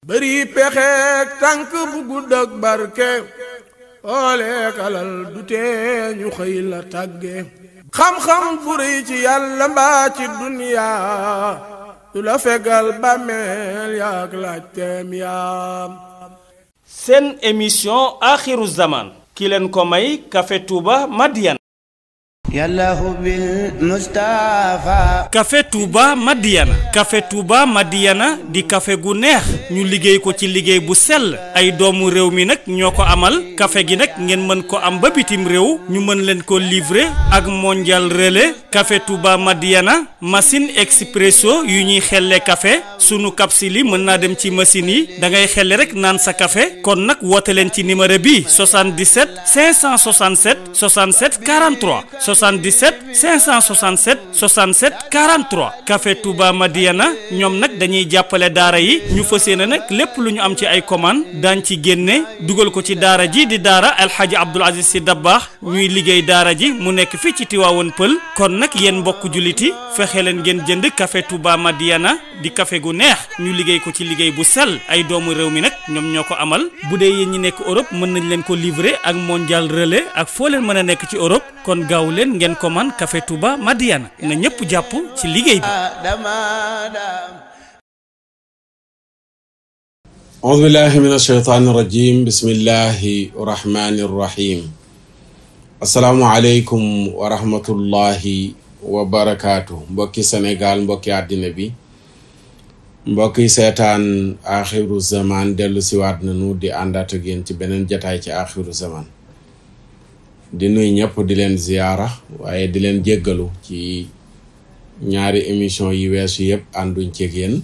bari pexeek tànk bu gudd ak barke ooleek alal du tee ñu xëy la tàgge xam-xam bu rëy ci yàlla mbaa ci duniyaa du la fegal bàmmeel yaak laajteem yaam. seen émission axiru zaman ki leen ko may Café Touba Madiyana. yallahu bil Mustafa. Café Touba Madiyana. Café Touba Madiyana di café gu neex ñu liggéey ko ci liggéey bu sell ay doomu réew mi nag ñoo ko amal café gi nag ngeen mën ko am ba bitim réew ñu mën leen ko livrer ak mondial relais. Café Touba Madiyana machine expresso yu ñuy xelle café sunu capsule yi mën naa dem ci machine yi da ngay xelle rek naan sa café kon nag woote leen ci numéro bi 77 567 67 43 77 567 67 43 Café Touba Madiyana ñoom nag dañuy jàppale daara yi ñu fas yéene nag lépp lu ñu am ci ay commande daañ ci génne dugal ko ci daara ji di daara Alhaji Abdoul Aziz Sy Dabakh ñuy liggéey daara ji mu nekk fii ci Tivaouane Peulh kon nag yéen mbokk julliti fexe leen ngeen jënd Café Touba Madiyana di café gu neex ñu liggéey ko ci liggéey bu sell ay doomu réew mi nag ñoom ñoo ko amal bu dee yéen ñi nekk Europe mën nañ leen ko livrer ak mondial relais ak foo leen mën a nekk ci Europe kon gaaw leen ngeen ko man Café Touba Madiyana na ñëpp jàpp ci liggéey bi. a'uuzu billahi mina shaytaani rajiim bismillahi rahmaani rahiim. asalaamu aleykum wa rahmatullahi wa barakaatu. mbokki Sénégal mbokki àddina bi mbokki seetaan axiru zaman dellu siwaat nanu di àndaat ak yéen ci beneen jataay ci axiru zaman di nuy ñëpp di leen ziyaara waaye di leen jéggalu ci ñaari émission yi weesu yëpp ànduñ ceeg yéen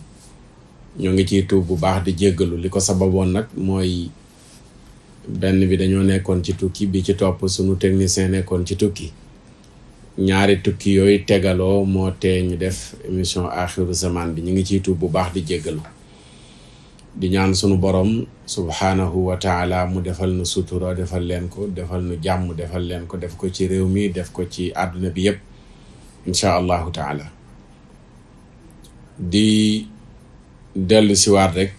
ñoo ngi ciy tuub bu baax di jéggalu li ko sababoon nag mooy benn bi dañoo nekkoon ci tukki bi ci topp sunu technicien nekkoon ci tukki ñaari tukki yooyu tegaloo moo tee ñu def émission axiru zaman bi ñu ngi ciy tuub bu baax di jéggalu di ñaan sunu borom subhanahu wa taala mu defal nu sutura defal leen ko defal nu jàmm defal leen ko def ko ci réew mi def ko ci àdduna bi yépp incha allahu taala di dellu siwaat rek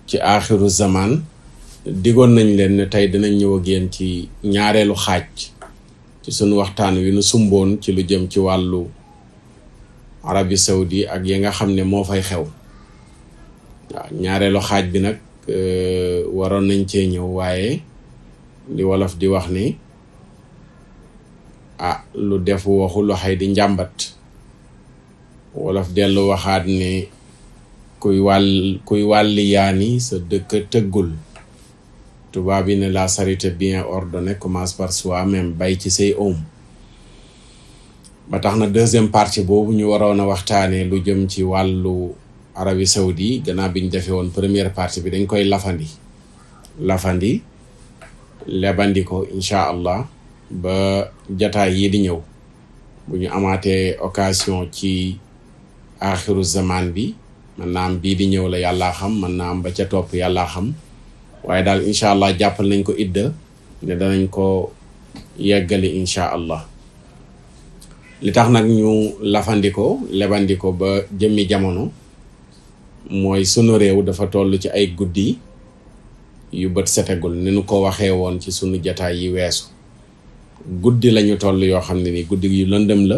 ci axiru zaman digoon nañ leen ne tey dinañ ñëw ak yéen ci ñaareelu xaaj ci sunu waxtaan wi nu sumboon ci lu jëm ci wàllu Arabie Saoudi ak yi nga xam ne moo fay xew waaw ñaareelu xaaj bi nag waroon nañ cee ñëw waaye li wolof di wax ni lu def waxu loxay di njàmbat wolof dellu waxaat ne kuy wàlli yaani sa dëkk tëggul tubaab yi ne la charité bien ordonnée commence par soi-même bay ci say oom ba tax na deuxième partie boobu ñu waroon a waxtaanee lu jëm ci wàllu Arabie Saoudi gannaaw bi ñu defee woon première partie bi dañ koy lafandi lebandi ko incha allah ba jataay yi di ñëw bu ñu amaatee occasion ci axiru zaman bi mën naa am bii di ñëw la yàllaa xam mën naa am ba ca topp yàllaa xam waaye daal incha allah jàppal nañ ko idda ne danañ ko yeggali incha allah li tax nag ñu lafandiko lebandiko ba jëmmi jamono mooy sunu réew dafa toll ci ay guddi yu bët setagul ni nu ko waxee woon ci sunu jataay yi weesu guddi lañu toll yoo xam ne ni guddi yu lëndëm la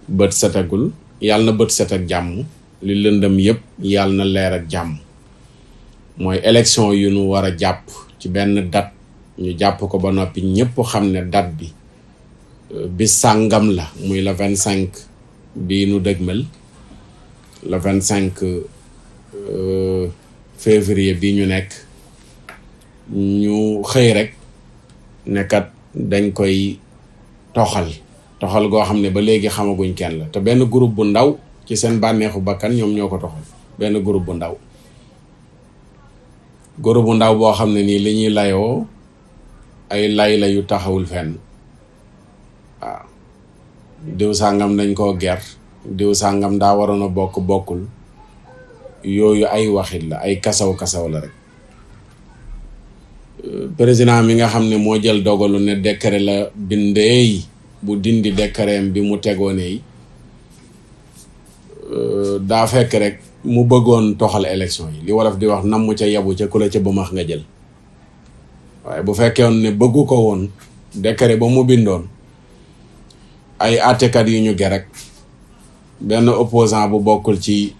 bët setagul yàlla na bët set ak jàmm li lëndëm yépp yàlla na leer ak jàmm mooy élection yu nu war a jàpp ci benn date ñu jàpp ko ba noppi ñépp xam ne date bi bis sàngam la muy le 25 bii nu dëgmal le 25 février bi ñu nekk ñu xëy rek nekkat dañ koy toxal goo xam ne ba léegi xamaguñ kenn la te benn groupe bu ndaw ci seen bànneexu bakkan ñoom ñoo ko toxal benn groupe bu ndaw boo xam ne nii li ñuy layoo ay lay la yu taxawul fenn waaw diw sàngam dañ koo ger diw sàngam daa waroon a bokkul yooyu ay waxit la ay kasaw la rek président mi nga xam ne moo jël dogalu ne décret la bindeey bu dindi décret bi mu tegoonee daa fekk rek mu bëggoon toxal élection yi li wolof di wax namm ca yabu ca ku la ca bëmax nga jël waaye bu fekkeewoon ne bëggu ko woon décret ba mu bindoon ay àttekat yu ñu gerek benn opposant bu bokkul ci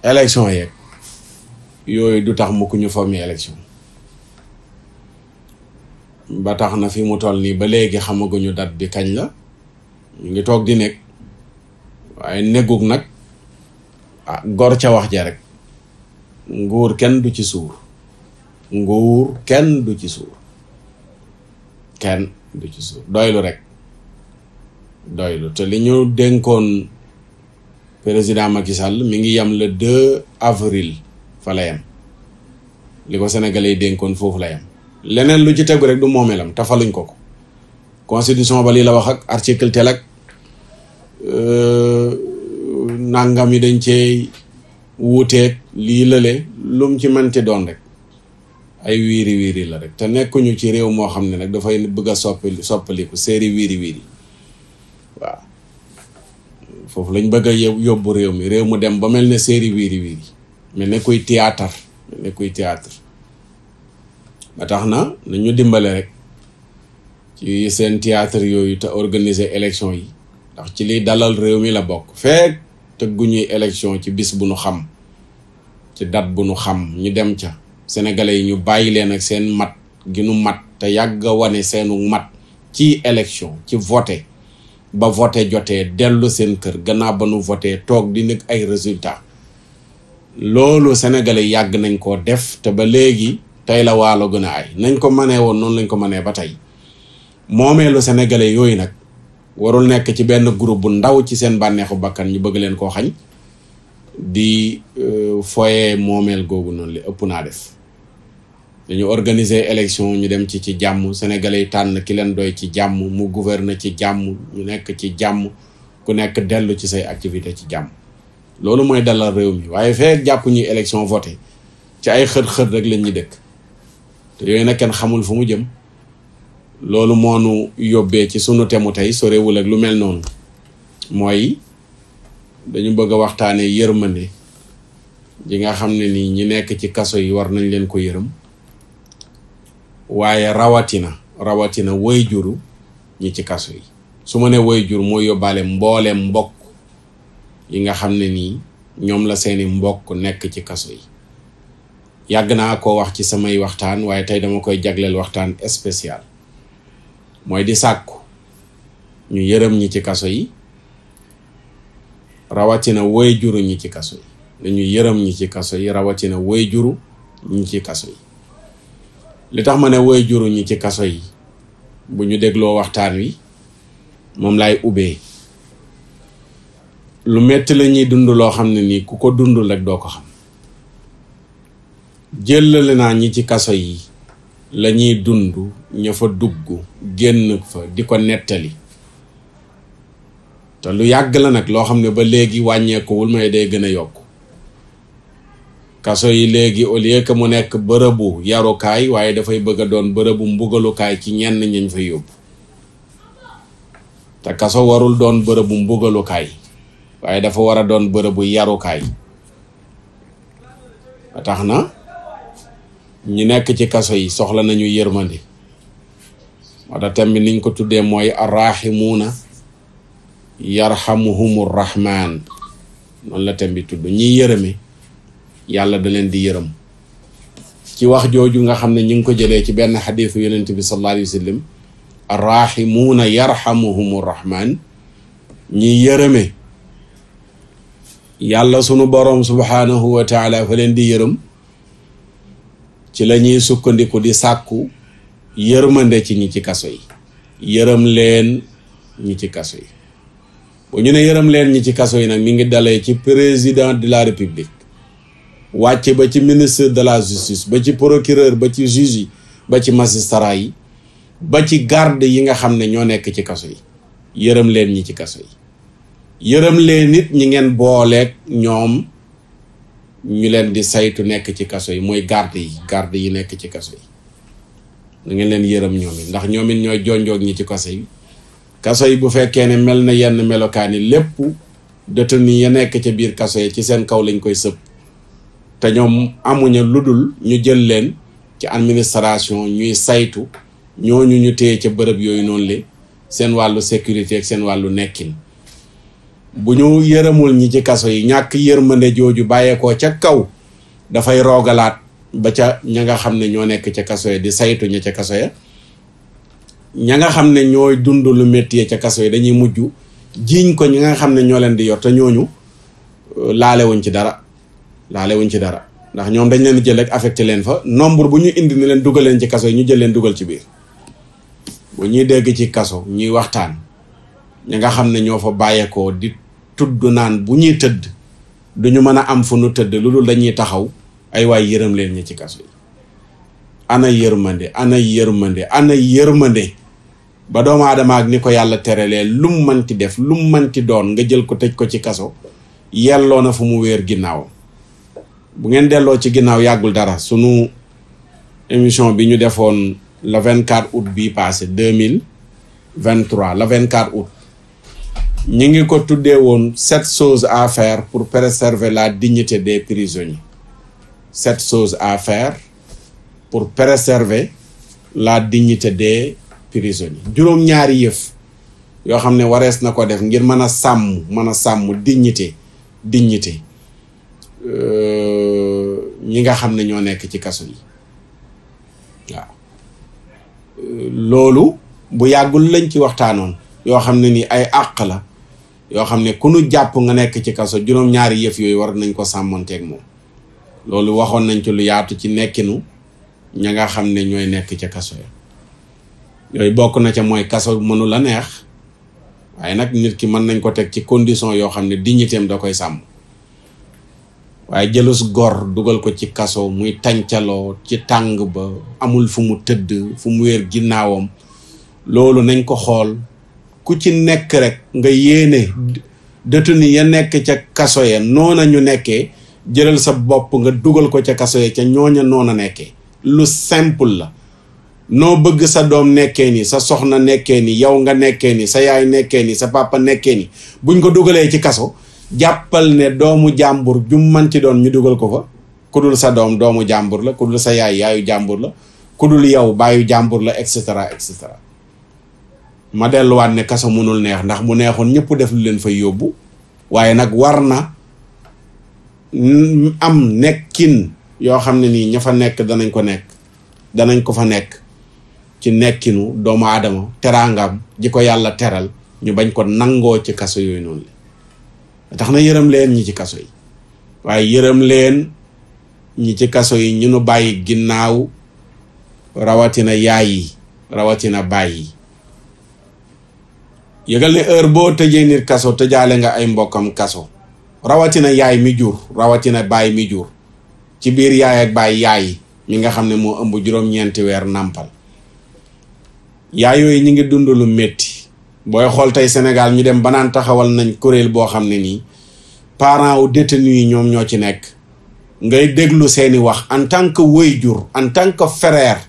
élection yeeg yooyu du tax mukk ñu formé élection ba tax na fi mu toll nii ba léegi xamaguñu date bi kañ la ñu ngi toog di nekk waaye neggug nag gor ca wax ja rek nguur kenn du ci suur nguur kenn du ci suur kenn du ci suur doylu rek doylu te li ñu dénkoon président Macky Sall mi ngi yam le 2 avril fa la yam li ko sénégalais yi dénkoon foofu la yam leneen lu ci tegu rek du moomeelam tafaluñ ko constitution ba lii la wax ak article tel ak nangam yi dañ cee wuuteeg lii lële lum ci mënti doon rek ay wiiri wiiri la rek te nekkuñu ci réew moo xam ne nag dafay bëgg a soppaliku séeri wiiri wiiri waaw foofu lañ bëgg a yóbbu réew mu dem ba mel ne séeri wiiri wiiri mel ne kuy théâtre ba tax na nañu dimbale rek ci seen théâtre yooyu te organiser élection yi ndax ci liy dalal réew mi la bokk fekk tëgguñuy élection ci bis bu nu xam ci date bu nu xam ñu dem ca sénégalais yi ñu bàyyi leen ak seen mat gi nu mat te yàgg a wane seenu mat ci élection ci voté ba voté jotee dellu seen kër gannaaw ba nu voté toog di nekk ay résultats loolu sénégalais yàgg nañ koo def te ba léegi tey la waalo gën a ay nañ ko mënee woon noonu lañ ko mënee ba tey moomeelu sénégalais yooyu nag warul nekk ci benn groupe bu ndaw ci seen bànneexu bakkan ñu bëgg leen koo xañ di foye moomeel googu noonu li ëpp naa def dañu organiser élection ñu dem ci jàmm sénégalais yi tànn ki leen doy ci jàmm mu gouverner ci jàmm ñu nekk ci jàmm ku nekk dellu ci say activité ci jàmm loolu mooy dalal réew mi waaye fekk jàpp ñuy élection voté ci ay xët-xët rek lañ ñuy dëkk te yooyu nag kenn xamul fu mu jëm loolu moonu yóbbee ci sunu temu tey sorewul ak lu mel noonu mooy dañu bëgg a waxtaane yërmande ji nga xam ne nii ñi nekk ci kaso yi war nañ leen ko yërëm waaye rawatina woy juru ñi ci kaso yi su ma ne woy jur mooy yóbbaale mbooleem mbokk yi nga xam ne nii ñoom la seeni mbokk nekk ci kaso yi yàgg naa ko wax ci samay waxtaan waaye tey dama koy jagleel waxtaan spécial mooy di sàkku ñu yërëm ñi ci kaso yi rawatina woy juru ñi ci kaso yi dañu yërëm ñi ci kaso yi rawatina woy juru ñi ci kaso yi li tax ma ne woy juru ñi ci kaso yi bu ñu dégloo waxtaan wi moom laay ubbee lu metti la ñuy dund loo xam ne nii ku ko dund rek doo ko xam jëlale naa ñi ci kaso yi la ñuy dund ña fa dugg génn fa di ko nettali te lu yàgg la nag loo xam ne ba léegi wàññeekuwul may day gën a yokk kaso yi léegi au lieu que mu nekk bërëbu yarukaay waaye dafay bëgg a doon bërëbu mbugalukaay ci ñenn ñañ fa yóbbu te kaso warul doon bërëbu mbugalukaay waaye dafa war a doon bërëbu yarukaay ba tax na ñi nekk ci kaso yi soxla nañu yërmande moo tax thème bi niñ ko tuddee mooy arrahimuuna yarhamuhumur rahman noonu la thème bi tudd ñiy yërëme yàlla da leen di yërëm ci wax jooju nga xam ne ñu ngi ko jëlee ci benn xadiisu yonent bi sallallahu alayhi wa sallam arrahimuuna yarhamuhumur rahman ñiy yërëme yàlla sunu boroom subhaanahu wa taala fa leen di yërëm ci la ñuy sukkandiku di sàkku yërmande ci ñi ci kaso yi yërëm leen ñi ci kaso yi bu ñu ne yërëm leen ñi ci kaso yi nag mi ngi dalee ci président de la république wàcce ba ci ministre de la justice ba ci procureur ba ci juge yi ba ci magistrat yi ba ci garde yi nga xam ne ñoo nekk ci kaso yi yërëm leen ñi ci kaso yi yërëm leen nit ñi ngeen booleeg ñoom ñu leen di saytu nekk ci kaso yi mooy garde yi nekk ci kaso yi da ngeen leen yërëm ñoom it ndax ñoom it ñooy jonjoog ñi ci kaso yi bu fekkee ne mel na yenn melokaan yi lépp détenu ya nekk ca biir kaso yi ci seen kaw lañ koy sëpp te ñoom amuñu lu dul ñu jël leen ci administration ñuy saytu ñooñu ñu téye ca bërëb yooyu noonu le seen wàllu sécurité ak seen wàllu nekkin bu ñu yërëmul ñi ci kaso yi ñàkk yërmande jooju bàyyeekoo ca kaw dafay roogalaat ba ca ña nga xam ne ñoo nekk ca kaso yi di saytu ña ca kaso ya ña nga xam ne ñooy dund lu métti ca kaso yi dañuy mujj jiiñ ko ñi nga xam ne ñoo leen di yor te ñooñu laalewuñ ci dara ndax ñoom dañ leen jël rek affecté leen fa nombre bu ñu indi ni leen dugal leen ci kaso yi ñu jël leen dugal ci biir bu ñuy dégg ci kaso ñuy waxtaan ñi nga xam ne ñoo fa bàyyeekoo di tudd naan bu ñuy tëdd duñu mën a am fu nu tëdd lu dul dañuy taxaw ay waay yërëm leen ñi ci kaso yi ana yërmande ba doomu aadama ak ni ko yàlla terelee lum manti def lum manti doon nga jël ko tëj ko ci kaso yelloo na fu mu wéer ginnaaw bu ngeen delloo ci ginnaaw yàggul dara sunu émission bi ñu defoon le 24 août bii passé 2023 le 24 août ñi ngi ko tuddee woon 7 choses à faire pour préserver la dignité des prisonniers 7 choses à faire pour préserver la dignité des prisonniers juróom-ñaari yëf yoo xam ne warees na ko def ngir mën a sàmm dignité ñi nga xam ne ñoo nekk ci kaso yi waaw loolu bu yàggul lañ ci waxtaanoon yoo xam ne ni ay àq la yoo xam ne ku nu jàpp nga nekk ci kaso juróom-ñaari yëf yooyu war nañ ko sàmmanteeg moom loolu waxoon nañ ci lu yaatu ci nekkinu ña nga xam ne ñooy nekk ca kaso ya yooyu bokk na ca mooy kaso mënu la neex waaye nag nit ki mën nañ ko teg ci condition yoo xam ne dignitéem da koy sàmm waaye jëlus gor dugal ko ci kaso muy tàncaloo ci tàng ba amul fu mu tëdd fu mu wéer ginnaawam loolu nañ ko xool ku ci nekk rek nga yéene détenu ya nekk ca kaso ya noona ñu nekkee jëlal sa bopp nga dugal ko ca kaso ya ca ñooña noona nekkee lu simple la noo bëgg sa doom nekkee ni sa soxna nekkee ni yow nga nekkee ni sa yaay nekkee ni sa papa nekkee ni buñ ko dugalee ci kaso jàppal ne doomu jàmbur ju manti doon ñu dugal ko fa ku dul sa doom doomu jàmbur la ku dul sa yaay yaayu jàmbur la ku dul yow baayu jàmbur la et cetera et cetera ma delluwaat ne kaso mënul neex ndax bu neexoon ñëpp def lu leen fay yóbbu waaye nag war na am nekkin yoo xam ne nii ña fa nekk danañ ko fa nekk ci nekkinu doomu aadama teraangam ji ko yàlla teral ñu bañ ko nangoo ci kaso yooyu noonu la tax na yërëm leen ñi ci kaso yi waaye yërëm leen ñi ci kaso yi ñu nu bàyyi ginnaaw rawatina yaay yi rawatina baay yi yëgal ne heure boo tëjee nit kaso tëjaale nga ay mbokkam kaso rawatina yaay mi jur rawatina baay mi jur ci biir yaay ak baay yaay mi nga xam ne moo ëmb juróom-ñeenti weer nàmpal yaay yooyu ñi ngi dund lu métti booy xool tey Sénégal ñu dem banaan taxawal nañ kuréel boo xam ne nii parents wu détenus yi ñoom ñoo ci nekk ngay déglu seeni wax en tant que waajur en tant que frère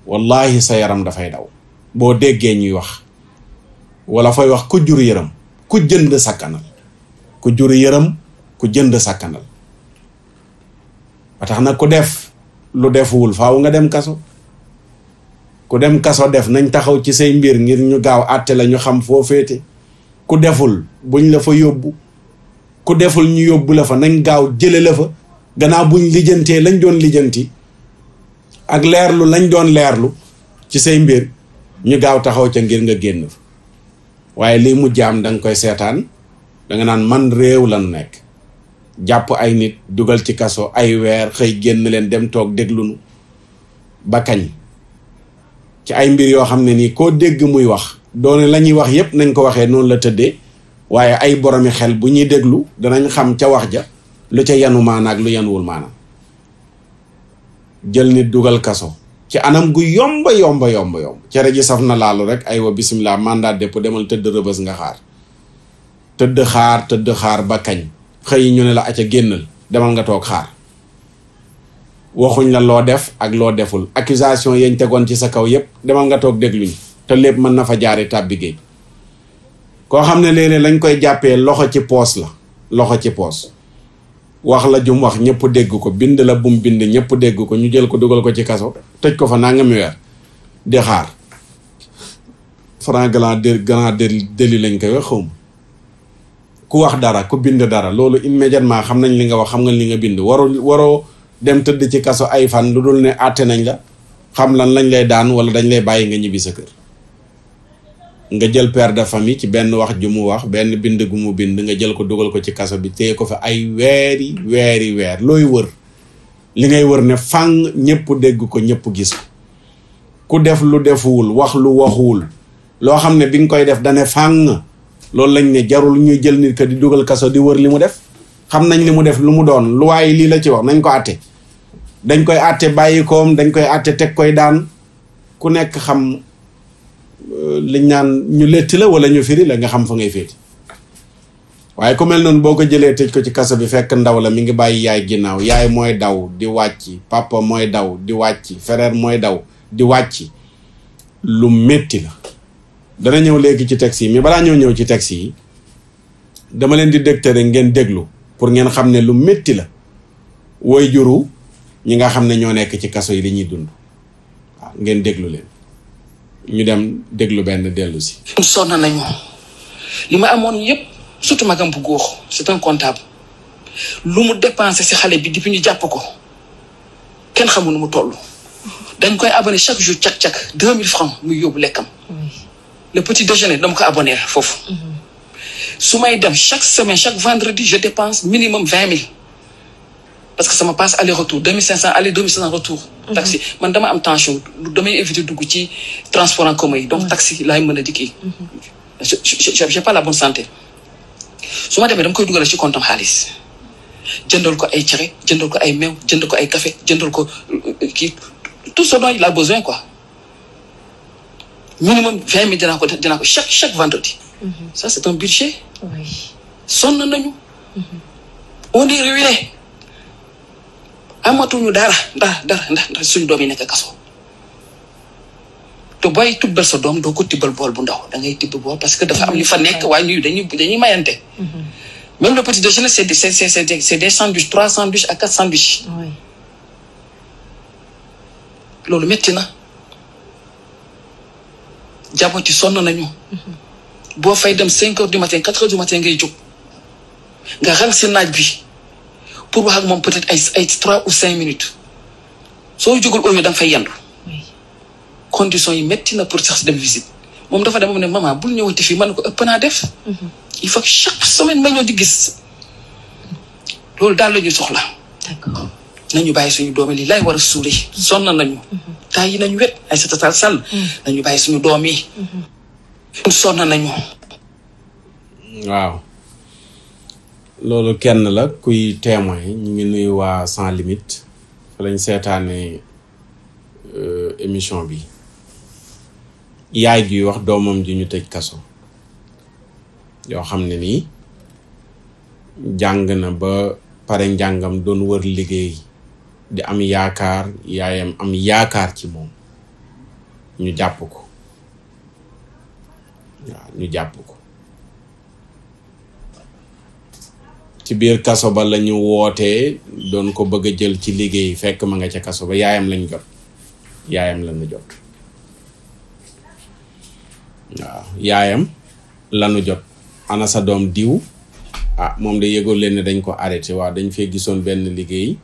wallahi sa yaram dafay daw boo déggee ñuy wax wala fay wax ku jur yërëm ku jënd sakkanal ku jur yërëm ku jënd sakkanal ba tax na ku def lu defuwul faaw nga dem kaso ku dem kaso def nañ taxaw ci say mbir ngir ñu gaaw àtte la ñu xam foo féete ku deful buñ la fa yóbbu ku deful ñu yóbbu la fa nañ gaaw jële la fa gannaaw buñ lijjantee lañ doon lijjanti ak leerlu lañ doon leerlu ci say mbir ñu gaaw taxaw ca ngir nga génn fa waaye lii mu jaam danga koy seetaan danga naan man réew lan nekk jàpp ay nit dugal ci kaso ay weer xëy génn leen dem toog déglunu ba kañ ci ay mbir yoo xam ne nii koo dégg muy wax doone la ñuy wax yépp nañ ko waxee noonu la tëddee waaye ay boromi xel bu ñuy déglu danañ xam ca wax ja lu ca yanu maana ak lu yanuwul maanaam jël nit dugal kaso ci anam gu yomba cere ji saf na laalu rek ay wa bismillah mandat dépôt demal tëdd rëbës nga xaar tëdd xaar ba kañ xëy ñu ne la aca génnal demal nga toog xaar waxuñ la loo def ak loo deful accusation yañ tegoon ci sa kaw yépp demal nga toog dégluñ te lépp mën na fa jaare tàbbi géej koo xam ne léeg-léeg lañ koy jàppee loxo ci poos la loxo ci poos wax la jum wax ñëpp dégg ko bind la bum bind ñëpp dégg ko ñu jël ko dugal ko ci kaso tëj ko fa nangami weer di xaar grand délit lañ koy wax xawma ku wax dara ku bind dara loolu immédiatement xam nañ li nga wax xam nga li nga bind waroo dem tëdd ci kaso ay fan lu dul ne àtte nañ la xam lan lañ lay daan wala dañ lay bàyyi nga ñibbi sa kër nga jël père de famille ci benn wax ju mu wax benn bind gu mu bind nga jël ko dugal ko ci kaso bi téye ko fa ay weer looy wër li ngay wër ne fang ñëpp dégg ko ñëpp gis ko ku def lu defuwul wax lu waxuwul loo xam ne bi nga koy def dane fang loolu lañ ne jarul ñuy jël nit ka di dugal kaso di wër li mu def xam nañ li mu def lu mu doon lu waaye lii la ci wax nañ ko àtte dañ koy àtte bàyyi koom dañ koy àtte teg koy daan ku nekk xam liñ naan ñu letti la wala ñu firi la nga xam fa ngay féeti waaye ku mel noonu boo ko jëlee tëj ko ci kaso bi fekk ndaw la mi ngi bàyyi yaay ginnaaw yaay mooy daw di wàcc papa mooy daw di wàcc frère mooy daw di wàcc lu métti la dana ñëw léegi ci texte yi mais balaa ñëw ci texte yi dama leen di dégtere ngeen déglu pour ngeen xam ne lu métti la woy juru ñi nga xam ne ñoo nekk ci kaso yi li ñuy dund waaw ngeen déglu leen ñu dem déglu benn dellu si. sonn nañu li ma amoon yëpp surtout magam bu góor c'est un comptable lu mu dépensé si xale bi depuis ñu jàpp ko kenn xamul nu mu toll dañ koy abonné chaque jour cak 2000 francs muy yóbbu lekkam le petit déjeuner dama ko abonné foofu su may dem chaque semaine chaque vendredi je dépense minimum 20 000 parce que sama passe aller retour 2500 aller 2500 retour taxi man dama am tension damay éviter dugg ci transport en commun yi donc taxi laay mën a di kii j'ai pas la bonne santé su ma demee dama koy dugal ci compte am xaalis jëndal ko ay cere jëndal ko ay meew jëndal ko ay café jëndal ko kii tout ce dont il a besoin quoi minimum 20 000 dinaa ko chaque vendredi ça c'est un budget sonn nañu on est ruiné amatuñu dara ndax suñu doom yi nekk kaso te booy tibbal sa doom doo ko tibbal bool bu ndaw da ngay tibb bool parce que dafa am li fa nekk waaye ñuy dañuy mayante même le petit déjeuner c'est des sandwichs 3 sandwichs à 4 sandwichs loolu métti na jabooti sonn nañu boo fay dem 5 heures du matin 4 heures du matin ngay jóg nga rang si naaj bi pour wax ak moom peut-être ay 3 ou 5 minutes soo jógul au lieu da nga fay yendu conditions yi métti na pour sax dem visite moom dafa dem ne maman bul ñëwati fii man ko ëpp naa def il faut que chaque semaine ma ñëw di gis loolu daal la ñuy soxla nañu bàyyi suñu doom yi lii lay war a suuli sonn nañu taay yi nañu wet ay Aïssata Sall nañu bàyyi suñu doom yi sonn nañu waaw loolu kenn la kuy témoin ñu ngi nuyu waa Sans Limites fa lañ seetaane émission bi yaay ji wax doomam ji ñu tëj kaso yoo xam ne nii jàng na ba pare njàngam doon wër liggéey di am yaakaar yaayam am yaakaar ci moom ñu jàpp ko waaw ñu jàpp ko ci biir kaso ba lañu wootee doon ko bëgg a jël ci liggéey fekk ma nga ca kaso ba yaayam lañu jot waaw yaayam lanu jot ana sa doom diw moom de yëgoon leen ne dañ ko arrêté waaw dañ fee gisoon benn liggéey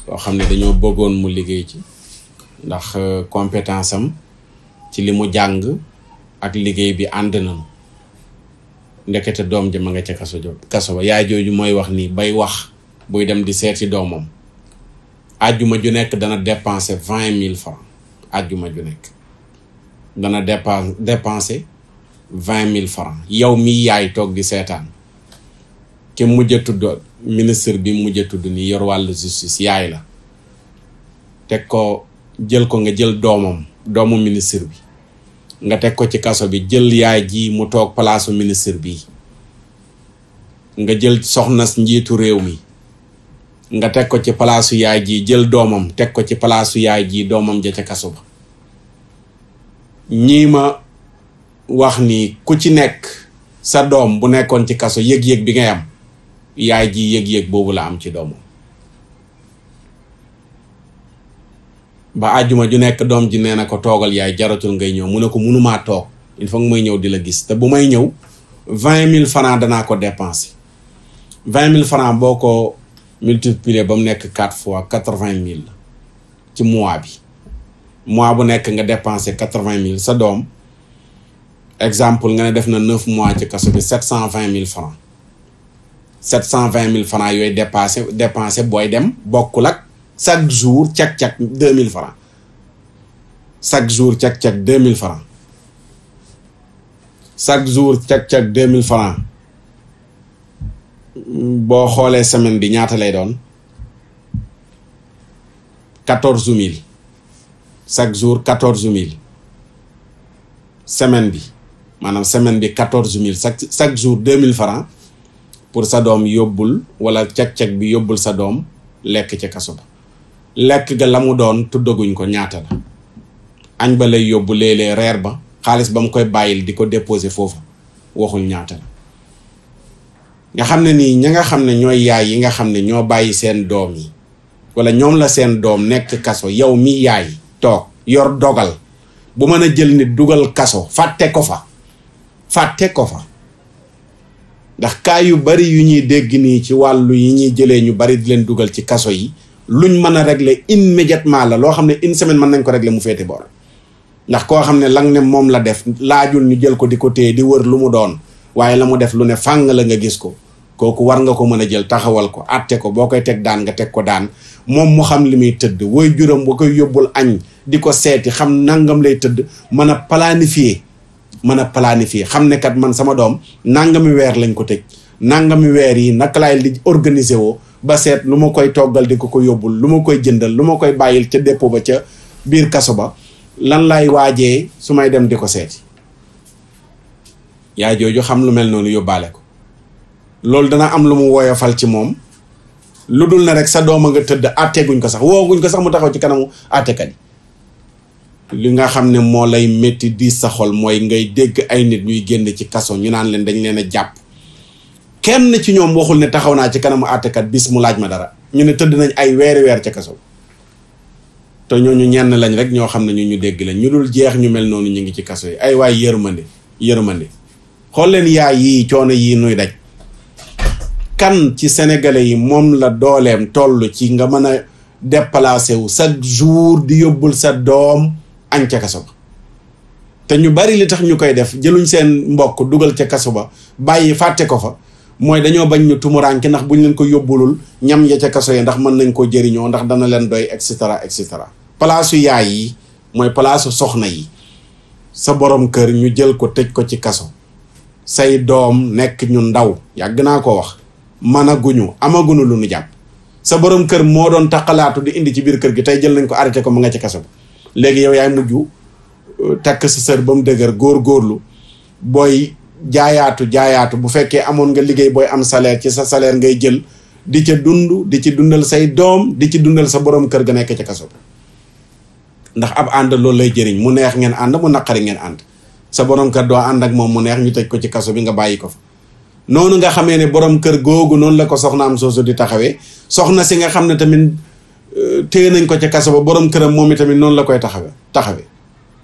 yoo xam ne dañoo bëggoon mu liggéey ci ndax compétence am ci li mu jàng ak liggéey bi ànd nañu ndekete doom ja ma nga ca kaso ba yaay jooju mooy wax nii bay wax buy dem di seeti doomam àjjuma ju nekk dana dépenser 20 000 francs àjjuma ju nekk dana dépenser 20 000 francs yow mi yaay toog di seetaan ki mujj a tudd ministre bi mujj a tudd ni yor wàllu justice yaay la teg ko jël ko nga jël doomu ministre bi nga teg ko ci kaso bi jël yaay ji mu toog palaasu ministre bi nga jël soxna njiitu réew mi nga teg ko ci palaasu yaay ji jël doomam teg ko ci palaasu yaay ji doomam ja ca kaso ba ñii ma wax ni ku ci nekk sa doom bu nekkoon ci kaso yëg-yëg bi ngay am yaay ji yëg-yëg boobu la am ci doomam ba àjjuma ju nekk doom ji nee na ko toogal yaay jaratul ngay ñëw mu ne ko mënumaa toog il faut que may ñëw di la gis te bu may ñëw 20 000 francs danaa ko dépenser 20 000 francs boo ko multiplier ba mu nekk 4 fois 80 000 la ci mois bi mois bu nekk nga dépenser 80 000 sa doom exemple nga ne def na 9 mois ci kaso bi 720 000 francs 720 000 francs yooyu dépensé booy dem bokkul ak chaque jour cak-cak 2000 francs chaque jour cak-cak 2000 francs chaque jour cak-cak 2000 francs boo xoolee semaine bi ñaata lay doon 14000 chaque jour 14000 semaine bi maanaam semaine bi 14000 chaque jour 2000 francs pour sa doom yóbbul wala cak-cak bi yóbbul sa doom lekk ca kaso ba lekk ga la mu doon tuddaguñ ko ñaata la añ ba lay yóbbu léeg-léeg reer ba xaalis ba mu koy bàyyil di ko déposer foofu waxul ñaata la nga xam ne nii ña nga xam ne ñooy yaay yi nga xam ne ñoo bàyyi seen doom yi wala ñoom la seen doom nekk kaso yow mi yaay toog yor dogal bu mën a jël nit dugal kaso fàtte ko fa ndax kaa yu bari yu ñuy dégg nii ci wàllu yi ñuy jëlee ñu bari di leen dugal ci kaso yi luñ mën a régler immédiatement la loo xam ne une semaine mën nañ ko régler mu féete boor ndax koo xam ne lang ne moom la def laajul ñu jël ko di ko téye di wër lu mu doon waaye la mu def lu ne fàng la nga gis ko kooku war nga ko mën a jël taxawal ko àtte ko boo koy teg daan nga teg ko daan moom mu xam li muy tëdd woy juram boo koy yóbbul añ di ko seeti xam nangam lay tëdd mën a planifier xam ne kat man sama doom nangami weer lañ ko tëj nangami weer yi naka laay li organiser woo ba seet lu ma koy toggal di ko yóbbul lu ma koy jëndal lu ma koy bàyyil ca dépôt ba ca biir kaso ba lan lay waajee su may dem di ko seeti yaay jooju xam lu mel noonu yóbbaale ko loolu dana am lu mu woyofal ci moom lu dul na rek sa doom a nga tëdd àtteeguñ ko sax wooguñ ko sax mu taxaw ci kanamu àttekat yi li nga xam ne moo lay métti di sa xol mooy ngay dégg ay nit ñuy génn ci kaso ñu naan leen dañ leen a jàpp kenn ci ñoom waxul ne taxaw naa ci kanamu àttekat bis mu laaj ma dara ñu ne tëdd nañ ay weer ca kaso te ñooñu ñenn lañ rek ñoo xam ne ñu dégg lañ ñu dul jeex ñu mel noonu ñu ngi ci kaso yi ay waay yërmande xool leen yaay yii coono yii nuy daj kan ci sénégalais yi moom la dooleem toll ci nga mën a déplacé wu chaque jour di yóbbul sa doom añ ca kaso ba te ñu bari li tax ñu koy def jëluñ seen mbokk dugal ca kaso ba bàyyi fàtte ko fa mooy dañoo bañ ñu tumuraanke ndax buñ leen ko yóbbulul ñam ya ca kaso yi ndax mën nañ ko jëriñoo ndax dana leen doy et cetera palaasu yaay yi mooy palaasu soxna yi sa borom kër ñu jël ko tëj ko ci kaso say doom nekk ñu ndaw yàgg naa ko wax amaguñu lu ñu jàpp sa borom kër moo doon taqalaatu di indi ci biir kër gi tey jël nañ ko arrêté ko mu nga ci kaso ba léegi yow yaay mujj takk sa sër ba mu dëgër góorgóorlu booy jaayaatu bu fekkee amoon nga liggéey booy am salaire ci sa salaire ngay jël di ca dund di ci dundal say doom di ci dundal sa borom kër ga nekk ci kaso ba ndax ab ànd loolu lay jëriñ mu neex ngeen ànd mu naqari ngeen ànd sa borom kër doo ànd ak moom mu neex ñu tëj ko ci kaso bi nga bàyyi ko fa noonu nga xamee ne borom kër googu noonu la ko soxnaam soosu di taxawee soxna si nga xam ne tamit téye nañ ko ca kaso ba borom këram moom itamit noonu la koy taxawee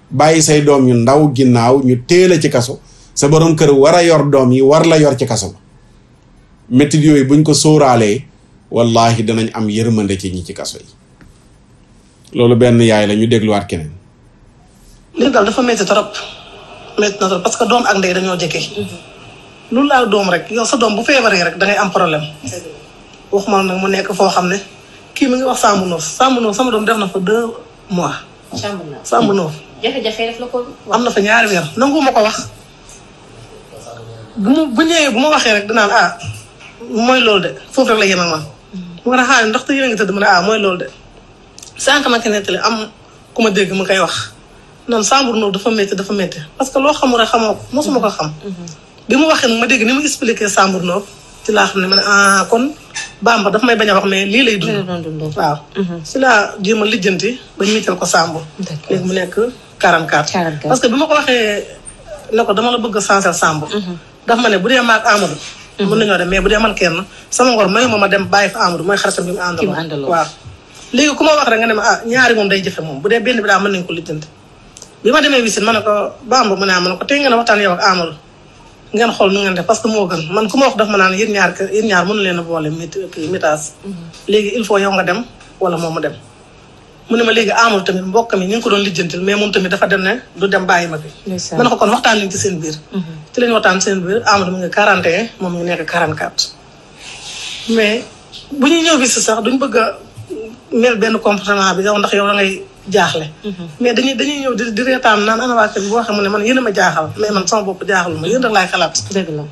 bàyyi say doom yu ndaw ginnaaw ñu téela ci kaso sa borom kër war a yor doom yi war la yor ci kaso ba métit yooyu buñ ko sóoraalee wallahi danañ am yërmande ci ñi ci kaso yi loolu benn yaay la ñu dégluwaat keneen. li daal dafa métti trop parce que doom ak ndey dañoo jege. lu laal doom rek yow sa doom bu feebaree rek da ngay am problème. waxuma nag mu nekk foo xam ne kii mi ngi wax Sambu Noof sama doom def na fa 2 mois. Sambu Noof. jafe-jafe def la ko. am na fa 2 weer nangu ma ko wax. bu ñëwee bu ma waxee rek dinaan mooy loolu de foofu rek la yem ak man. mu war a xaar ndax te yéen a ngi tëdd mu ne mooy loolu de. sànq ma ko nettali am ku ma dégg mu koy wax naan Sambu Noof dafa métti parce que loo xamul rek xamoo ko mosuma ko xam. bi mu waxee ma dégg ni mu expliqué Sambu Noof ci laa xam ne ma ne kon Bamba daf may bañ a wax mais lii lay dund. waaw si laa jéem a lijjanti ba ñu miital ko Sambu. léegi mu nekk 44. parce que bi ma ko waxee ne ko dama la bëgg a changer Sambu. daf ma ne bu dee maag Amadou mën nañoo dem mais bu dee man kenn sama ngor mayu ma dem bàyyi fa Amadou mooy xaritam bi mu àndaloo waaw léegi ku ma wax rek nga ne ma ñaari moom day jëfe moom bu dee benn bi daal mën nañ ko lijjanti bi ma demee wisit ma ne ko Bamba mu ne ma ne ko tey ngeen a waxtaan yow ak Amadou ngeen xool nu ngeen def parce que moo gën man ku ma wax daf ma naan yéen ñaar mënu leen a boole mitage léegi il faut yow nga dem wala moom mu dem mu ne ma léegi Amadou tamit mbokk mi ñu ngi ko doon lijjantil mais moom tamit dafa dem ne du dem bàyyi ma fi ma ne ko kon waxtaan leen ci seen biir ci lañu waxtaan seen biir Amadou mu ngi 41 moom mu nekk 44 mais bu ñuy ñëw wisit sax duñ bëgg a mel benn comportement bi yow ndax yow da ngay jaaxle mais dañuy ñëw di reetaan naan ana waa kër bi boo xam ne man yéen a ma jaaxal mais man sama bopp jaaxalu ma yéen rek laay xalaat dëgg la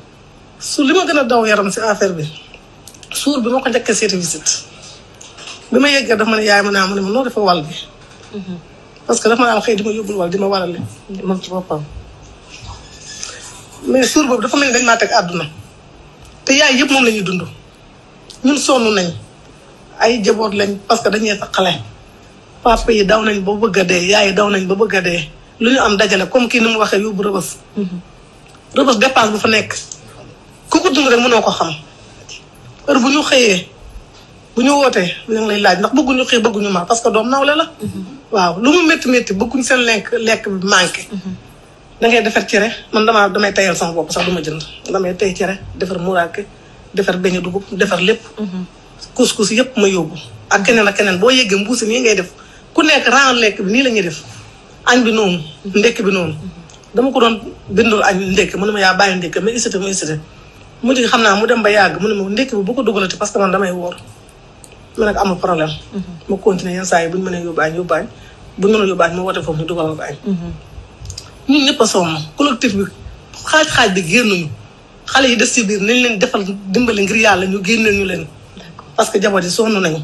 su li ma gën a daw yaram si affaire bi suur bi ma ko njëkkee seeti visite bi ma yeggee dafa ma ne yaay ma naa mu ne ma noo defa wal bi parce que dafa ma daan xëy di ma yóbbul wal di ma warale moom ci boppam mais suur boobu dafa mel ni dañ maa teg àdduna te yaay yëpp moom la ñuy dund ñun sonn nañ ay jaboot lañ parce que dañuy xale papa yi daw nañ ba bëgg a dee yaay yi daw nañ ba bëgg a dee lu ñu am dajale comme kii ni mu waxee yóbbu rëbës rëbës dépense bu fa nekk ku ko dund rek mënoo ko xam heure bu ñu xëyee bu ñu wootee ñu ngi lay laaj ndax bëgguñu xëy bëgguñu mar parce que doom nawle la waaw lu mu métti métti bëgguñ seen lekk bi manqué da ngay defar cere man damay tayal sama bopp sax du ma jënd damay tay cere defar muraake defar beñe dugub defar lépp couscous yëpp ma yóbbu ak keneen boo yeggee mbuusi nii ngay def ku nekk ran lekk bi nii la ñuy def añ bi noonu ndekk bi noonu dama ko doon bindul añ ndekk mu ne ma yaa bàyyi ndekk mais isité mu ji xam naa mu dem ba yàgg mu ne ma ndekk bi bu ko dugalati parce que man damay woor ma ne ko amul problème ma continuer yenn saa yi buñu mënee yóbbu añ buñu mënul yóbbu añ ma woote foofu ñu dugalal ko añ ñun ñëpp a sonn collectif bi xaaj bi génnuñu xale yi des ci biir nañ leen defal dimbali ngir yàlla ñu génneel ñu leen parce que jaboot yi sonn nañu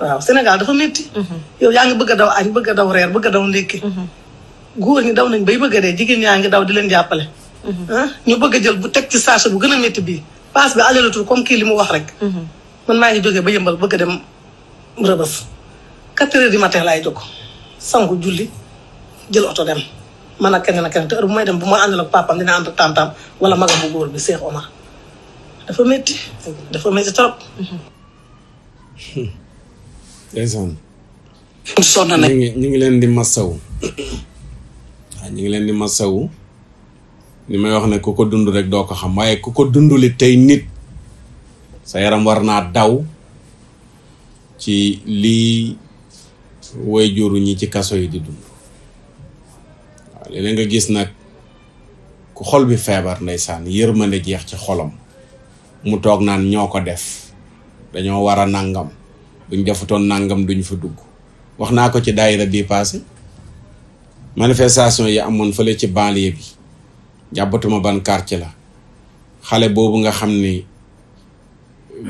waaw Sénégal dafa métti yow yaa ngi bëgg a daw añ bëgg a daw reer bëgg a daw ndékki góor ñi daw nañ bay bëgg a dee jigéen ñaa ngi daw di leen jàppale ñu bëgg a jël bu teg ci sachet bu gën a métti bii passe bi aller-retour comme kii li mu wax rek man maa ngi jógee ba yëmbal bëgg a dem Rëbës 4 heures du matin laay jóg sangu julli jël oto dem man ak keneen te heure bu may dem bu ma àndal ak papam dina ànd ak tantam wala magam bu góor bi Cheikh Omar dafa métti trop ndeysaan sonn nañ ñu ngi leen di masawu waaw ñu ngi leen di masawu li may wax ne ku ko dund rek doo ko xam waaye ku ko dunduli tey nit sa yaram war naa daw ci lii way juru ñi ci kaso yi di dund waaw léeg-léeg nga gis nag ku xol bi feebar ndeysaan yërmande jeex ci xolam mu toog naan ñoo ko def dañoo war a nangam buñ defutoon nangam duñ fa dugg wax naa ko ci daayira bii passé manifestation yi amoon fële ci banlieue bi jàpbatuma ban quartier la xale boobu nga xam ni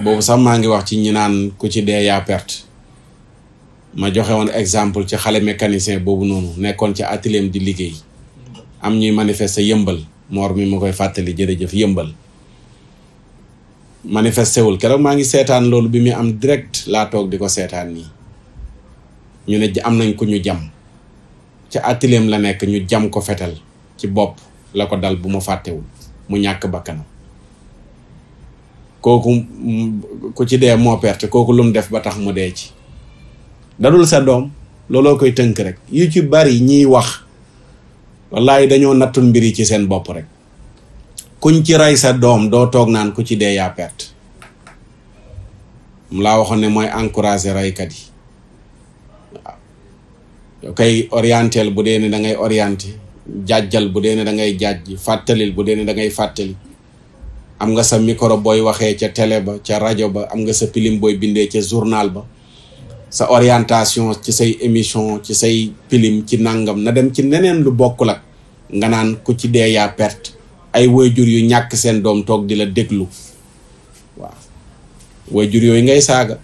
boobu sax maa ngi wax ci ñi naan ku ci dee yaa perte ma joxe woon exemple ci xale mécanicien boobu noonu nekkoon ci atelier di liggéey am ñuy manifester yëmbal moor mi ma koy fàttali jërëjëf yëmbal manifesté wul keroog maa ngi seetaan loolu bi muy am direct laa toog di ko seetaan nii ñu ne am nañ ku ñu jam ci atelier la nekk ñu jam ko fetal ci bopp la ko dal bu ma fàttewul mu ñàkk bakkanam kooku ku ci dee moo perte kooku lu mu def ba tax mu dee ci dadul sa doom looloo koy tënk rek yu ci bari ñiy wax wallaay dañoo nattul mbir yi ci seen bopp rek kuñ ci rey sa doom doo toog naan ku ci dee yaa perte mu laa waxoon ne mooy encourager reykat yi waaw yow kay orientel bu dee ne da ngay orienté jàjjal bu dee ne da ngay jàjj fàttalil bu dee ne da ngay fàttali am nga sa micro booy waxee ca télé ba ca rajo ba am nga sa pilim booy bindee ca journal ba sa orientation ci say émission ci say pilim ci nangam na dem ci neneen lu bokkul ak nga naan ku ci dee yaa perte ay waajur yu ñàkk seen doom toog di la déglu waaw waajur yooyu ngay saaga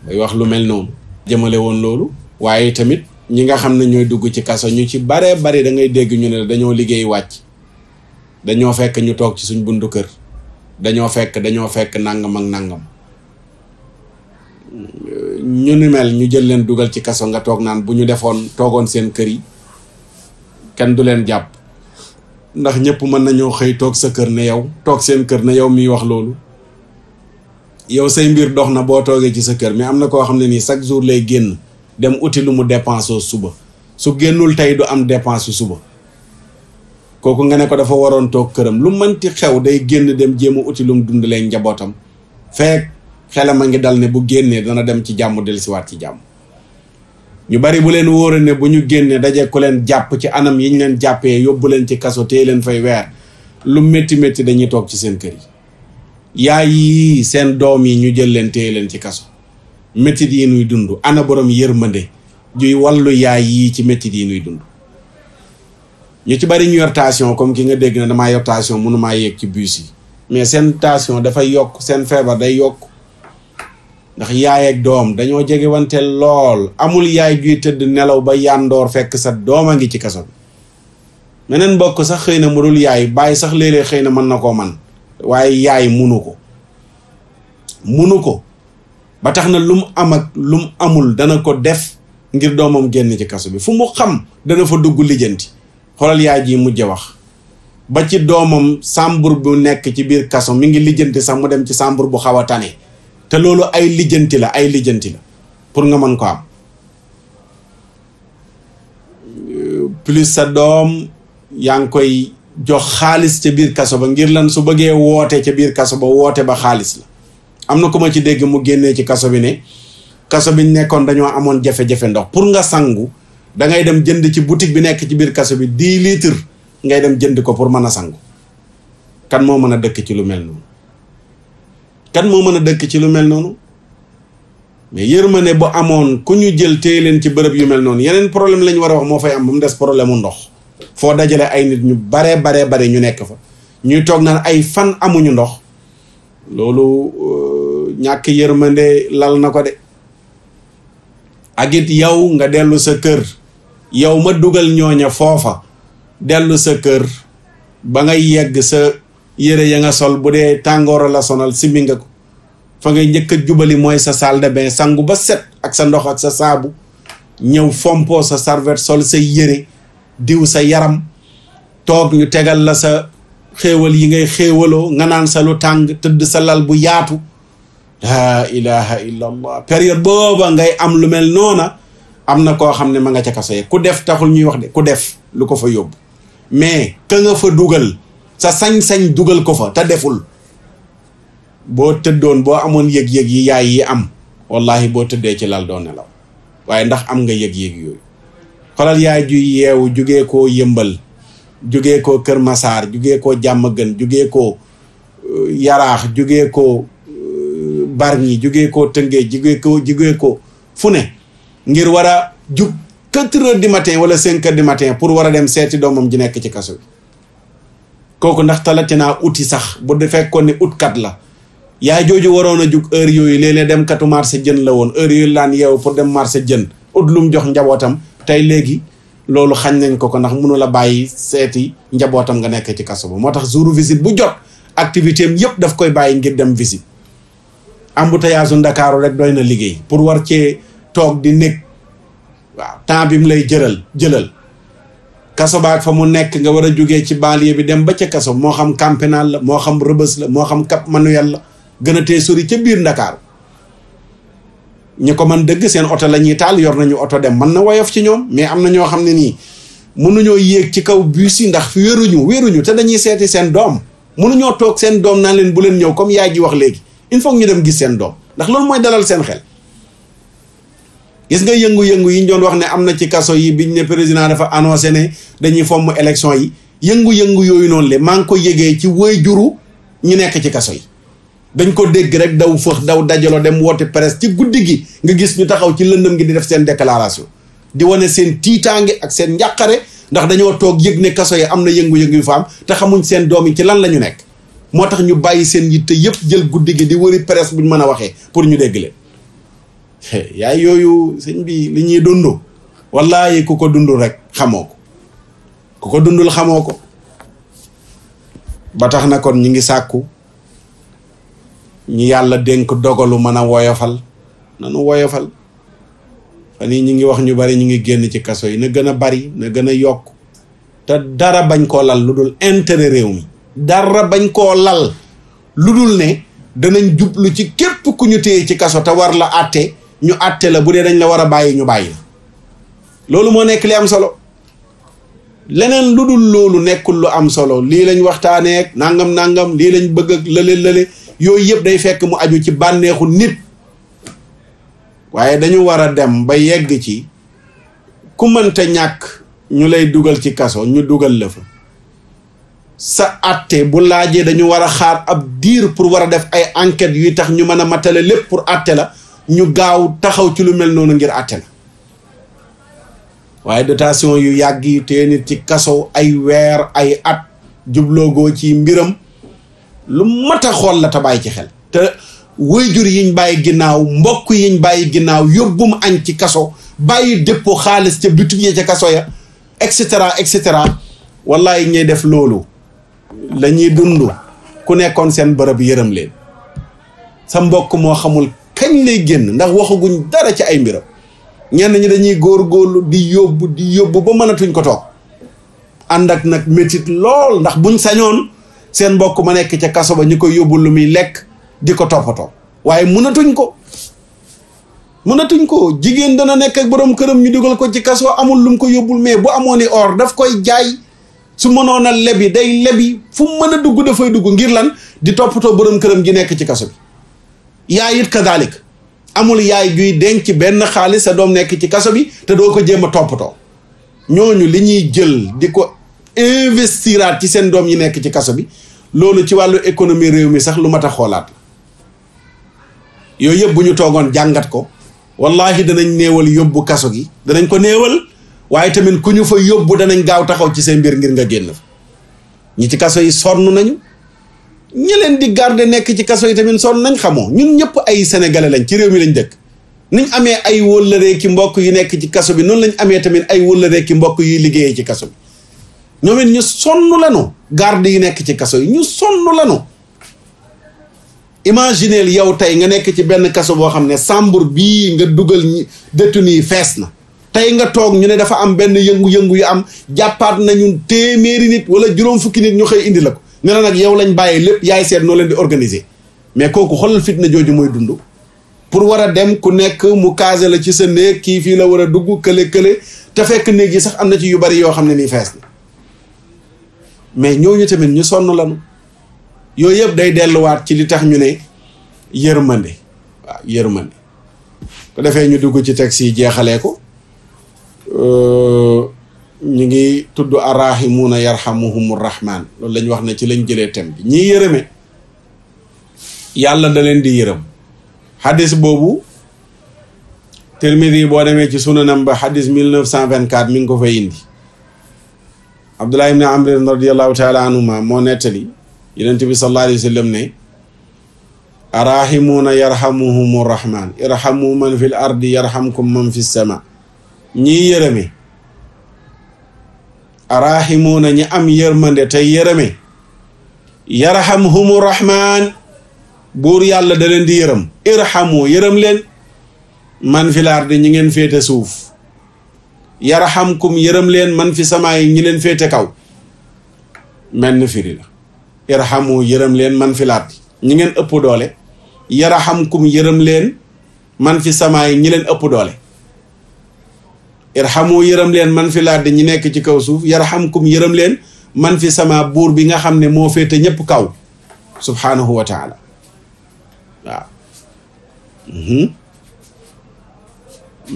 bay wax lu mel noonu jëmale woon loolu waaye tamit ñi nga xam ne ñooy dugg ci kaso ñu ci baree bari da ngay dégg ñu ne dañoo liggéey wàcc dañoo fekk ñu toog ci suñ buntu kër dañoo fekk nangam ak nangam ñu ni mel ñu jël leen dugal ci kaso nga toog naan bu ñu defoon toogoon seen kër yi kenn du leen jàpp ndax ñëpp mën nañoo xëy toog sa kër ne yow toog seen kër ne yow miy wax loolu yow say mbir dox na boo toogee ci sa kër mais am na koo xam ne nii chaque jour lay génn dem uti lu mu dépense suba su génnul tey du am dépense suba kooku nga ne ko dafa waroon toog këram lu mënti xew day génn dem jéem a uti lu mu dundalee njabootam fekk xelam a ngi dal ne bu génnee dana dem ci jàmm dellusiwaat ci jàmm. ñu bari bu leen wóore ne bu ñu génnee daje ku leen jàpp ci anam yi ñu leen jàppee yóbbu leen ci kaso téye leen fay weer lu métti métti dañuy toog ci seen kër yi yaay yi seen doom yi ñu jël leen téye leen ci kaso méttit yi nuy dund ana borom yërmande juy wàllu yaay yi ci méttit yi nuy dund. ñu ci bari ñu yor tension comme ki nga dégg na damaa yor tension mënumaa yéeg ci bus yi mais seen tension dafay yokk seen feebar day yokk ndax yaay ak doom dañoo jege wante lool amul yaay juy tëdd nelaw ba yàndoor fekk sa doom a ngi ci kaso bi meneen mbokk sax xëy na mu dul yaay bàyyi sax léeg-léeg xëy na mën na koo man waaye yaay munu ko ba tax na lu mu am ak lu mu amul dana ko def ngir doomam génn ci kaso bi fu mu xam dana fa dugg lijjanti xoolal yaay ji mujj wax ba ci doomam sàmbur bu nekk ci biir kaso mi ngi lijjanti sax mu dem ci sàmbur bu xaw a tane te loolu ay lijjanti la pour nga mën ko am plus sa doom yaa ngi koy jox xaalis ca biir kaso ba ngir lan su bëggee woote ca biir kaso ba woote ba xaalis la am na ku ma ci dégg mu génnee ci kaso bi ne kaso bi nekkoon dañoo amoon jafe-jafe ndox pour nga sangu da ngay dem jënd ci boutique bi nekk ci biir kaso bi 10 litres ngay dem jënd ko pour mën a sangu kan moo mën a dëkk ci lu mel noonu mais yërmande bu amoon ku ñu jël téye leen ci bërëb yu mel noonu yeneen problème lañ war a wax moo fay am ba mu des problème mu ndox foo dajale ay nit ñu bare ñu nekk fa ñuy toog naan ay fan amuñu ndox loolu ñàkk yërmande lal na ko de ak it yow nga dellu sa kër yow ma dugal ñooña foofa dellu sa kër ba ngay yegg sa yére ya nga sol bu dee tàngoor la sonal simmi nga ko fa ngay njëkk a jubali mooy sa salle de bain sangu ba set ak sa ndox ak sa saabu ñëw fompoo sa serviette sol sa yére diw sa yaram toog ñu tegal la sa xéewal yi ngay xéewaloo nga naan sa lu tàng tëdd sa lal bu yaatu laa ilaha illa allah période booba ngay am lu mel noona am na koo xam ne ma nga ca kaso yi ku def taxul ñuy wax de ku def lu ko fa yóbbu mais ka nga fa dugal sa sañ-sañ dugal ko fa te deful boo tëddoon boo amoon yëg-yëg yi yaay yi am wallahi boo tëddee ci lal doo nelaw waaye ndax am nga yëg-yëg yooyu xolal yaay ju yeewu jugee koo Yëmbal jugee koo Kër Masaar jugee koo Jàmmagën jugee koo Yaraax jugee koo Bargny jugee koo Tëngéej jugee ko fu ne ngir war a jug 4 heures du matin wala 5 heures du matin pour war a dem seeti doomam ji nekk ci kaso bi kooku ndax talati naa uti sax bu fekkoon ne utkat la yaay jooju waroon a jug heure yooyu léeg-léeg dem katu marché jën la woon heure yooyu laan yeewu pour dem marché jën ut lu mu jox njabootam tey léegi loolu xañ nañ ko ndax mënu la bàyyi seeti njabootam nga nekk ci kaso ba moo tax jour visite bu jot activité am yëpp daf koy bàyyi ngir dem visite embouteillage Ndakaaru rek doy na liggéey pour war cee toog di nekk waaw temps bi mu lay jëlal kaso baag fa mu nekk nga war a jógee ci banlieue bi dem ba ca kaso moo xam Camp Pénal la moo xam Rebeuss la moo xam Cap Manuel la gën a tee sori ca biir Ndakaaru ñi ko man dëgg seen oto la ñuy taal yor nañu oto dem mën na woyof ci ñoom mais am na ñoo xam ne nii mënuñoo yéeg ci kaw bus yi ndax wéeruñu te dañuy seeti seen doom mënuñoo toog seen doom naan leen bu leen ñëw comme yaay ji wax léegi il faut ñu dem gis seen doom ndax loolu mooy dalal seen xel. gis nga yëngu-yëngu yi ñu doon wax ne am na ci kaso yi biñ ne président dafa annoncé ne dañuy fomm élection yi yëngu-yëngu yooyu noonu le maa ngi ko yëgee ci wëy juru ñu nekk ci kaso yi dañ ko dégg rek daw fëx daw dajaloo dem woote presse ci guddi gi nga gis ñu taxaw ci lëndëm gi di def seen déclaration di wane seen tiitaange ak seen njàqare ndax dañoo toog yëg ne kaso yi am na yëngu-yëngu yu fa am te xamuñ seen doom yi ci lan la ñu nekk moo tax ñu bàyyi seen yitte yëpp jël guddi gi di wëri presse buñ mën a waxee pour ñu dégg leen yaay yooyu sëñ bi li ñuy dund wallaahi ku ko dundul rek xamoo ko ku ko dundul xamoo ko ba tax na kon ñi ngi sàkku ñi yàlla dénk dogalu mën a woyofal nanu woyofal fan yii ñi ngi wax ñu bari ñu ngi génn ci kaso yi na gën a bari na gën a yokk te dara bañ koo lal lu dul intérêt réew mi, dara bañ koo lal lu dul ne danañ jublu ci képp ku ñu téye ci kaso te war la àtte ñu àtte la, bu dee dañ la war a bàyyi ñu bàyyi la. loolu moo nekk li am solo. leneen lu dul loolu nekkul lu am solo. lii lañ waxtaanee ak nangam lii lañ bëgg ak lële yooyu yëpp day fekk mu aju ci bànneexu nit. waaye dañu war a dem ba yegg ci ku mënta ñàkk ñu lay dugal ci kaso ñu dugal la fa. sa àtte bu laajee dañu war a xaar ab diir pour war a def ay enquêtes yuy tax ñu mën a matale lépp pour àtte la, ñu gaaw taxaw ci lu mel noonu ngir àtte la. waaye détention yu yàgg yi te nit ci kaso ay weer ay at jubloogoo ci mbiram lu mat a xool la te bàyyi ci xel. te waajur yiñ bàyyi ginnaaw, mbokk yiñ bàyyi ginnaaw, yóbbum añ ci kaso, bàyyi dépôt xaalis ca bitig ya ca kaso ya, et cetera wallahi ñuy def loolu la ñuy dund ku nekkoon seen bërëb yërëm leen. sa mbokk moo xamul kañ lay génn ndax waxaguñ dara ci ay mbiram. ñenn ñi dañuy góorgóorlu di yóbbu ba mënatuñ ko toog, ànd ak nag métit lool ndax buñ sañoon seen mbokk ma nekk ca kaso ba ñu koy yóbbu lu muy lekk di ko toppatoo, waaye mënatuñ ko. jigéen dana nekk ak borom këram ñu dugal ko ci kaso amul lu mu ko yóbbul, mais bu amoon i or daf koy jaay. su mënoon a lebi day lebi, fu mu mën a dugg dafay dugg ngir lan di toppatoo borom këram gi nekk ci kaso bi. yaay it kadalik amul yaay juy denc benn xaalis sa doom nekk ci kaso bi te doo ko jéem a toppatoo. ñooñu li ñuy jël di ko investiraat ci seen doom yi nekk ci kaso bi, loolu ci wàllu économie réew mi sax lu mat a xoolaat la. yooyu yëpp bu ñu toogoon jàngat ko, wallahi danañ néewal yóbbu kaso gi, danañ ko néewal, waaye tamit ku ñu fa yóbbu danañ gaaw taxaw ci seen mbir ngir nga génn fa. ñi ci kaso yi sonn nañu, ñi leen di garder nekk ci kaso yi tamit sonn nañ. xamoo ñun ñëpp ay sénégalais lañ, ci réew mi lañ dëkk. niñ amee ay wëllëree ki mbokk yu nekk ci kaso bi, noonu lañ amee tamit ay wëllëree ki mbokk yuy liggéeyee ci kaso bi. ñoom it ñu sonn lañu, garde yi nekk ci kaso yi ñu sonn lañu. imagineel yow tey nga nekk ci benn kaso boo xam ne sambur bii nga dugal détenu yi fees na, tey nga toog ñu ne dafa am benn yëngu-yëngu yu am, jàppaat nañu téeméeri nit wala juróom fukki nit ñu xëy indi la ko ne la nag yow lañ bàyyee lépp, yaay seet noo leen di organiser. mais kooku xoolal fitna jooju mooy dund pour war a dem ku nekk mu casé la ci sa néeg, kii fii la war a dugg kële te fekk néeg yi sax am na ci yu bari yoo xam ne nii fees na. mais ñooñu tamit ñu sonn lañu. yooyu yëpp day delluwaat ci li tax ñu ne yërmande. waaw yërmande ko defee ñu dugg ci texte yi jeexalee ko. ñu ngi tudd arrahimuuna yarhamuhumur rahman, loolu lañ wax ne ci lañ jëlee thème bi. ñii yërëme yàlla da leen di yërëm. xadis boobu Tirmidi boo demee ci sunanam ba xadis 1924 mi ngi ko fay indi. Abdullah ibn Amr radiyallahu taala anhuma moo nettali Yonent bi sallallahu alayhi wa sallam ne arrahimuuna yarhamuhumur rahman irhamu man fil ardi yarhamkum man fis sama. ñii yërëme arrahimuuna ñi am yërmande tey yërëme yarhamhumu rahman buur yàlla da leen di yërëm. irhamu yërëm leen man fil ardi ñi ngeen féete suuf, yarhamkum yërëm leen man fi samaa yi ñi leen féete kaw. menn firi la. irhamu yërëm leen man fil ardi ñi ngeen ëpp doole, yarhamkum yërëm leen man fi samaa yi ñi leen ëpp doole. irhamu yërëm leen man fi laardi ñi nekk ci kaw suuf, yarhamkum yërëm leen man fi sama buur bi nga xam ne moo féete ñëpp kaw subhanahu wa taala. waaw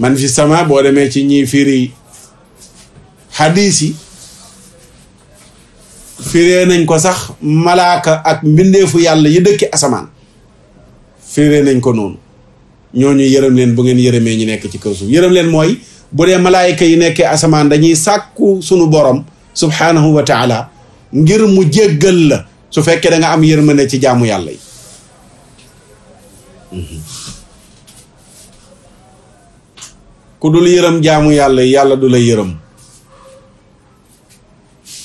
man fi sama boo demee ci ñi firi xadiis yi firee nañ ko sax malaaka ak mbindeefu yàlla yi dëkki asamaan, firee nañ ko noonu. ñooñu yërëm leen bu ngeen yërëmee ñi nekk ci kaw suuf. yërëm leen mooy bu dee malaayika yi nekkee asamaan dañuy sàkku sunu borom subhanahu wa taala ngir mu jéggal la su fekkee da nga am yërmande ci jaamu yàlla yi. ku dul yërëm jaamu yàlla yi yàlla du la yërëm.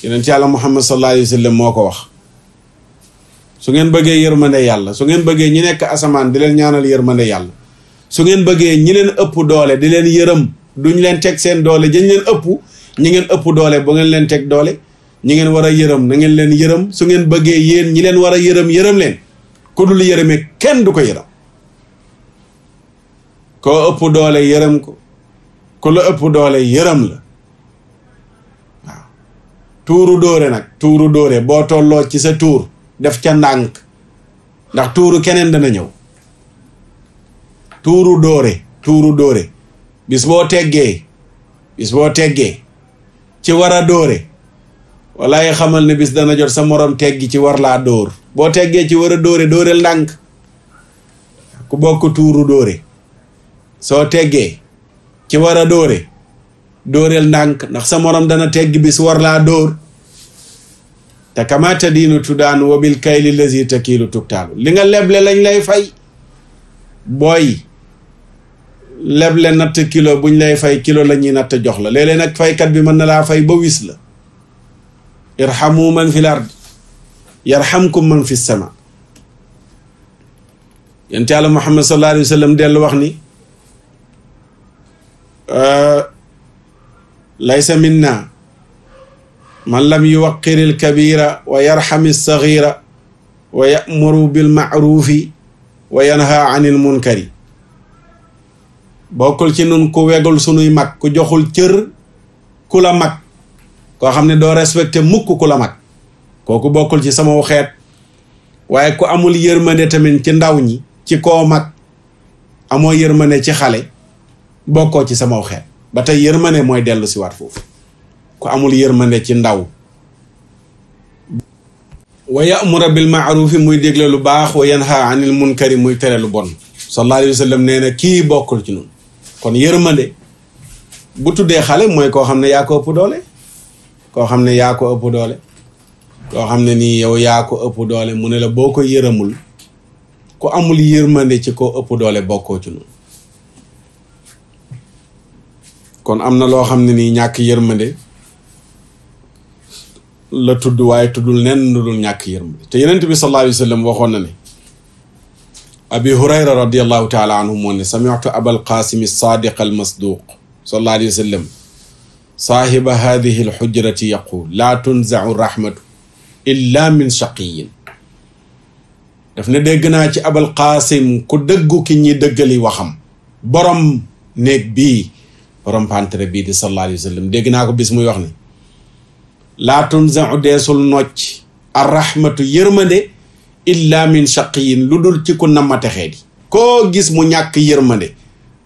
Yonent yàlla Muhammad sallallahu alayhi wa sallam moo ko wax. su ngeen bëggee yërmande yàlla, su ngeen bëggee ñi nekk asamaan di leen ñaanal yërmande yàlla, su ngeen bëggee ñi leen ëpp doole di leen yërëm, duñ leen teg seen doole dañ leen ëpp, ñi ngeen ëpp doole bu ngeen leen teg doole ñi ngeen war a yërëm na ngeen leen yërëm su ngeen bëggee yéen ñi leen war a yërëm yërëm leen ku dul yërëmee kenn du ko yërëm koo ëpp doole yërëm ko ku la ëpp doole yërëm la waaw tuuru dóore nag tuuru dóore boo tolloo ci sa tuur def ca ndànk ndax tuuru keneen dana ñëw tuuru dóore bis boo teggee ci war a dóore walaay xamal ne bis dana jot sa morom teggi ci war laa dóor boo teggee ci war a dóoreel ndànk ku bokk tuuru dóore soo teggee ci war a dóoreel ndànk ndax sa morom dana teggi bis war laa dóor te kama tadiinu tudaan wa bil kayli lazi takiilu tuktaalu li nga leble lañ lay fay booy leble natt kilo buñ lay fay kilo la ñuy natt jox la léeg-léeg nag faykat bi mën na laa fay ba wis la irhamu man fil ard yarhamkum man fis sama yonent Yàlla Muhammad sallallahu alayhi wa sallam dellu wax ni laysa minna man lam yuwaqqiri alkabira wa yarhami alsagira wa ya'muru bilma'rufi wa yanha anil munkari bokkul ci nun ku wegul sunuy mag ku joxul cër ku la mag koo xam ne doo respecté mukk ku la mag kooku bokkul ci sama xeet waaye ku amul yërmande tamit ci ndaw ñi ci koo mag amoo yërmande ci xale bokkoo ci sama xeet ba tey yërmande mooy dellu si waat foofu ku amul yërmande ci ndaw wa ya'muru bil ma'rufi muy dégle lu baax wa yanha anil munkari muy tere lu bon sallallahu alayhi wa sallam nee na kii bokkul ci nun kon yërmande bu tuddee xale mooy koo xam ne yaa ko ëpp doole koo xam ne yaa ko ëpp doole koo xam ne nii yow yaa ko ëpp doole mu ne la boo ko yërëmul ku amul yërmande ci koo ëpp doole bokkoo ci nun kon am na loo xam ne nii ñàkk yërmande la tudd waaye tuddul nen lu dul ñàkk yërmande te Yonent bi sallallahu alayhi wa sallam waxoon na ne abi hurayra radiallahu taala anhu moo ne sami'tu abal qaasimi saadiq al masduq sallallahu alayhi wa sallam saahiba hadihi al hujrati yaqul laa tunza'u rahmatu illa min shaqiyin daf ne dégg naa ci abal qaasim ku dëggu ki ñi dëggali waxam borom néeg bii borom pantere bii di sallallahu alayhi wa sallam dégg naa ko bis muy wax ne laa tunza'u deesul nocc ar rahmatu yërmande illa min shaqiyin lu dul ci ku namma texee di koo gis mu ñàkk yërmande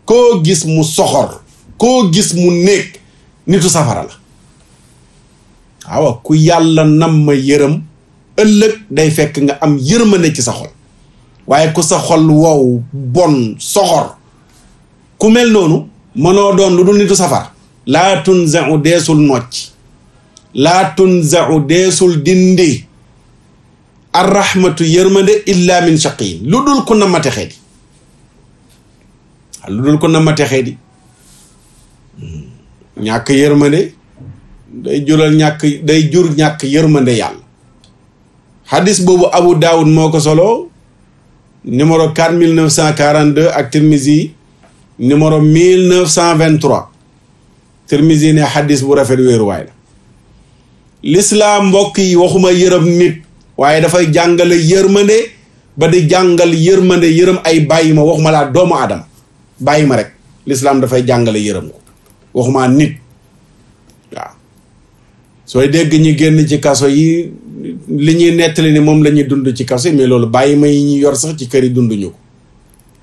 koo gis mu soxor koo gis mu néeg nitu safara la waaw ku yàlla namma yërëm ëllëg day fekk nga am yërmande ci sa xol waaye ku sa xol wow bon soxor ku mel noonu mënoo doon lu dul nitu safara laa tunza'u deesul nocc laa tunza'u deesul dindi arrahmatu yërmande illa min shaqiyin lu dul ku na ma texee di lu dul ku na ma texee di ñàkk yërmande day jur ñàkk yërmande yàlla hadis boobu Abu Daawud moo ko solo numéro 4942 ak Tirmizi numéro 1923 Tirmizi ne hadis bu rafet wéeruwaay la l'islam mbokk yi waxuma yërëm nit waaye dafay jàngale yërmande ba di jàngal yërmande yërëm ay bàyyi ma waxuma laa doomu aadama bàyyi ma rek l'islam dafay jàngale yërëm ko waxuma nit waaw sooy dégg ñi génn ci kaso yi li ñuy nettali ni moom la ñuy dund ci kaso yi mais loolu bàyyi ma yi ñu yor sax ci kër yi dunduñu ko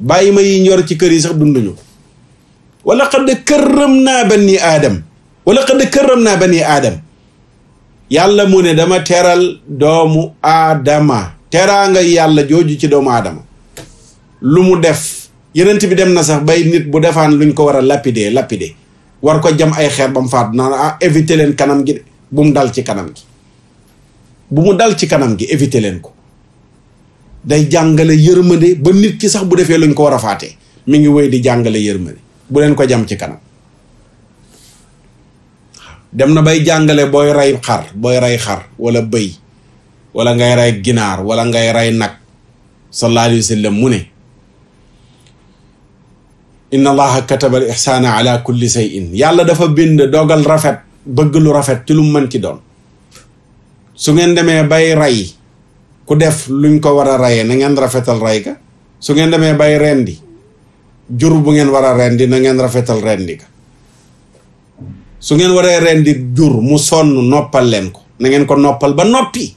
bàyyi ma yi ñu yor ci kër yi sax dunduñu ko wala qad karramnaa bani aadam wala qad karramnaa bani aadam yàlla mu ne dama teral doomu aadama teraanga yàlla jooju ci doomu aadama lu mu def yenent bi dem na sax bay nit bu defaan luñ ko war a lapider war ko jam ay xeer ba mu faat naan éviter leen kanam gi de bu mu dal ci kanam gi bu mu dal ci kanam gi éviter leen ko day jàngale yërmande ba nit ki sax bu defee luñ ko war a faatee mi ngi wéy di jàngale yërmande bu leen ko jam ci kanam dem na bay jàngale booy rey xar wala bëy wala ngay rey ginaar wala ngay rey nag sallallahu alayhi wa sallam mu ne inna allaha kataba al ihsaana ala kulli shay'in yàlla dafa bind dogal rafet bëgg lu rafet ci lu mu mën ci doon. su ngeen demee bay ray ku def luñ ko war a rayee na ngeen rafetal ray ga. su ngeen demee bay rendi jur bu ngeen war a rendi na ngeen rafetal rendi ga. su ngeen waree rendi jur mu sonn noppal leen ko na ngeen ko noppal ba noppi.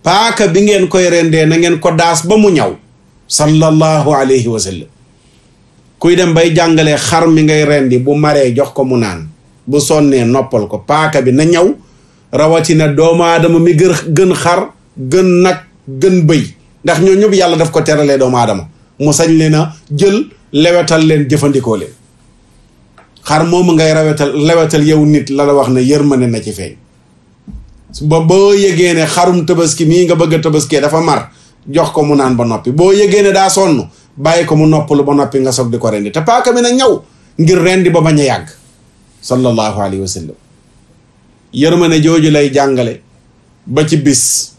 paaka bi ngeen koy rendee na ngeen ko daas ba mu ñaw. sallallahu alayhi wa sallam. kuy dem bay jàngalee xar mi ngay rendi bu maree jox ko mu naan bu sonnee noppal ko paaka bi na ñaw rawatina doomu aadama mi gën xar gën nag gën bëy ndax ñoo ñëpp yàlla daf ko teralee doomu aadama mu sañ leen a jël lewetal leen jëfandikoo leen. xar moomu ngay lewetal yow nit la wax ne yërmande na ci feeñ. ba boo yëgee ne xarum tabaski mii nga bëgg a tabaskee dafa mar jox ko mu naan ba noppi boo yëgee ne daa sonn bàyyi ko mu noppalu ba noppi nga soog di ko rendi te paaka bi nag ñaw ngir rendi ba bañ a yàgg. sallallahu alayhi wa sallam. yërmande jooju lay jàngale ba ci bis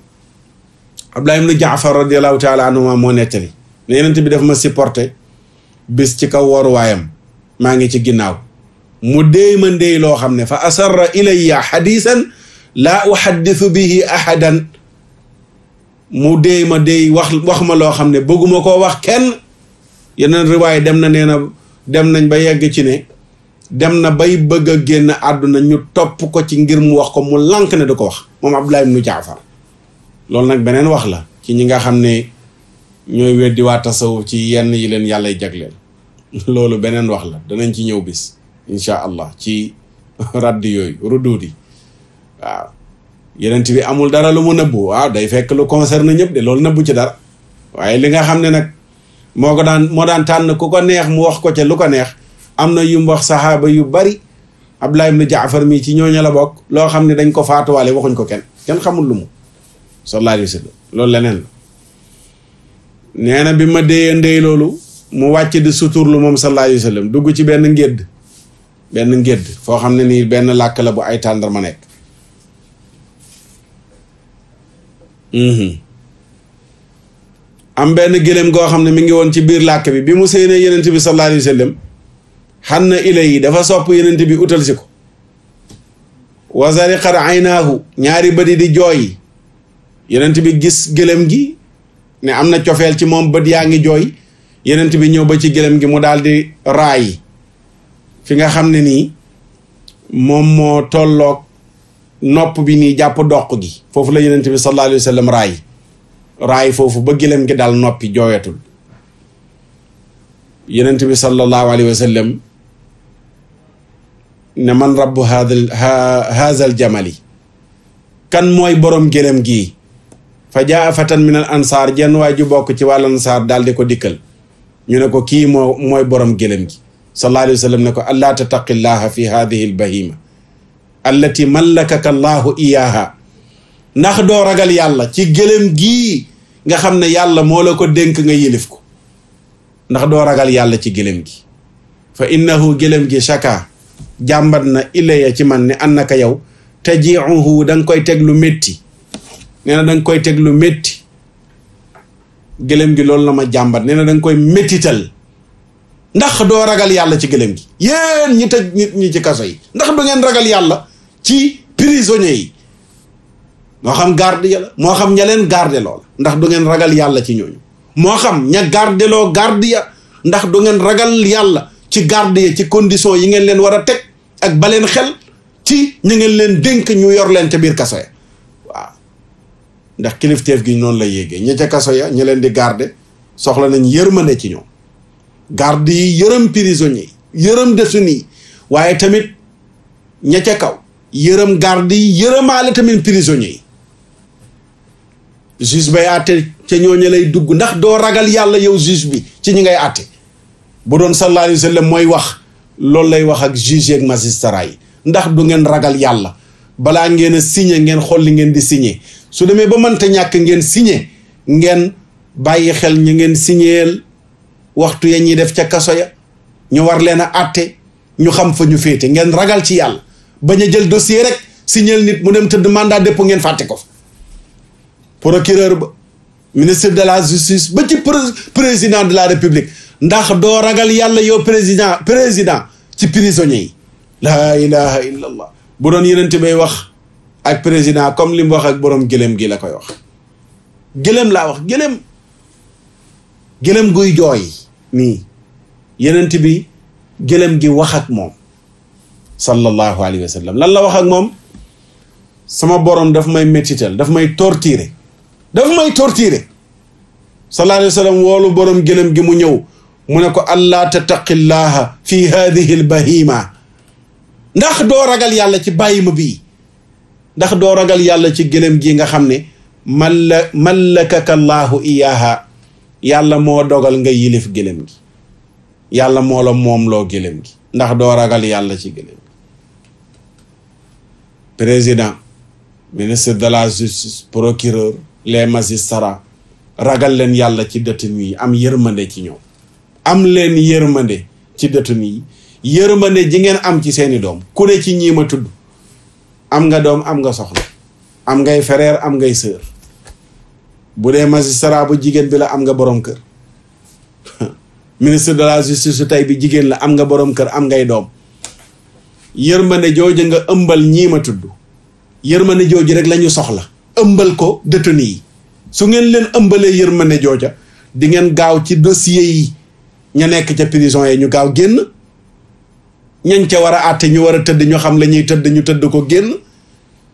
Abdullah ibn Jaafar radiallahu taala anhuma moo nettali ne Yonent bi daf ma supporté bis ci kaw waruwaayam maa ngi ci ginnaaw mu déey ma ndéey loo xam ne fa asarra ilayya xadisan laa uhaddithu bihi ahadan mu déey ma déey wax ma loo xam ne bëgguma koo wax kenn. yeneen riwaay dem na nee na dem nañ ba yegg ci ne dem na bay bëgg a génn àdduna ñu topp ko ci ngir mu wax ko mu lànk ne du ko wax moom Abdullah ibn Jaafar. loolu nag beneen wax la ci ñi nga xam ne ñooy weddi waa tasawuf ci yenn yi leen yàllay jagleel loolu beneen wax la danañ ci ñëw bis incha allah ci radd yooyu ruduudi waaw. Yonent bi amul dara lu mu nëbbu waaw day fekk lu concerne ñëpp de loolu nëbbu ci dara waaye li nga xam ne nag moo daan tànn ku ko neex mu wax ko ca lu ko neex am na yu mu wax saxaaba yu bari Abdullah ibn Jaafar mii ci ñooñu la bokk loo xam ne dañ ko faatuwaale waxuñ ko kenn xamul lu mu sallallahu alayhi wa sallam loolu leneen la. nee na bi ma déyee ndey loolu mu wàcc di suturlu moom sallallahu alayhi wa sallam dugg ci benn ngédd foo xam ne nii benn làkk la bu ay tàndarma nekk. am benn gëléem goo xam ne mi ngi woon ci biir làkk bi mu séenee Yonent bi sallallahu alayhi wa sallam xan na ilay yi dafa sopp Yonent bi utal si ko. wa zariqat aynaahu ñaari bët yi di jooy Yonent bi gis gëléem gi ne am na cofeel ci moom bët yaa ngi jooy Yonent bi ñëw ba ci gëléem gi mu daal di raay fi nga xam ne nii moom moo tolloog nopp bi nii jàpp doq gi foofu la Yonent bi sallallahu alayhi wa sallam raay foofu ba gëléem gi daal noppi jooyatul. Yonent bi sallallahu alayhi wa sallam ne man rabbu haazal jamali kan mooy borom gëléem gii fa jaa fatan min al ansaar jenn waay ju bokk ci wàll ansaar daal di ko dikkal ñu ne ko kii mooy borom gëléem gi. sallallahu alayhi wa sallam ne ko allaa tattaqillaha fi haadihi al bahima allati mallakaka allahu iyaha ndax doo ragal yàlla ci gëléem gii nga xam ne yàlla moo la ko dénk nga yilif ko ndax doo ragal yàlla ci gëléem gi. fa innahu gëléem gi shaka jàmbat na ilaya ci man ne annaka yow tajiuhu da nga koy teg lu métti nee na da nga koy teg lu métti gëléem gi loolu la ma jàmbat nee na da nga koy méttital ndax doo ragal yàlla ci gëléem gi. yéen ñi tëj nit ñi ci kaso yi ndax du ngeen ragal yàlla ci prisonniers yi moo xam garde ya la moo xam ña leen garde loola ndax du ngeen ragal yàlla ci ñooñu moo xam ña gardeloo garde ya ndax du ngeen ragal yàlla ci garde ya ci condition yi ngeen leen war a teg ak baleen xel ci ñu ngeen leen dénk ñu yor leen ca biir kaso ya waaw ndax kilifteef gi noonu la yéegee ña ca kaso ya ñu leen di garde soxla nañ yërmande ci ñoom garde yi yërëm prisonnier yi yërëm détenu yi waaye tamit ña ca kaw yërëm garde yi yërëmaale tamit prisonnier yi juge bay àtte ca ñooñu lay dugg ndax doo ragal yàlla yow juge bi ci ñi ngay àtte bu doon sallallahu alayhi wa sallam mooy wax loolu lay wax ak juge ak magistrat yi ndax du ngeen ragal yàlla balaa ngeen a signé ngeen xool li ngeen di signé su demee ba mënta ñàkk ngeen signé ngeen bàyyi xel ñu ngeen signéel waxtu ya ñuy def ca kaso ya ñu war leen a àtte ñu xam fa ñu féete ngeen ragal ci yàlla bañ a jël dossier rek signéel nit mu dem tëdd mandat dépôt ngeen fàtte ko fa procureur ba ministre de la justice ba ci président de la république ndax doo ragal yàlla yow président ci prisonniers yi laa ilaha illa allah bu doon yenent bay wax ak président comme li mu wax ak borom gëlëm gi la koy wax. gëlëm laa wax gëlëm guy jooy nii yenent bi gëlëm gi wax ak moom sallallahu alayhi wa sallam lan la wax ak moom. sama borom daf may mettital daf may torturer sallallahu alayhi wa sallam woolu borom gëlëm gi mu ñëw mu ne ko allaa tattaqillaha fi hadihi al bahima ndax doo ragal yàlla ci bàyyima bii ndax doo ragal yàlla ci gëlëm gi nga xam ne mallakaka allahu iyaha yàlla moo dogal nga yilif gëlëm gi yàlla moo la moom loo gëlëm gi ndax doo ragal yàlla ci gëlëm gi. président, ministre de la justice, procureur, les magistrats ragal leen yàlla ci détenu yi am yërmande ci ñoom am leen yërmande ci détenu yi yërmande ji ngeen am ci seeni doom ku ne ci ñii ma tudd am nga doom am nga soxna am ngay frère am ngay sœur bu dee magistrat bu jigéen bi la am nga borom kër ministre de la justice su tey bi jigéen la am nga borom kër am ngay doom yërmande jooju nga ëmbal ñii ma tudd yërmande jooju rek lañu soxla ëmbal ko détenu yi su ngeen leen ëmbalee yërmande jooja di ngeen gaaw ci dossier yi ña nekk ca prison yi ñu gaaw génn ñañ ca war a àtte ñu war a tëdd ñu xam la ñuy tëdd ñu tëdd ko génn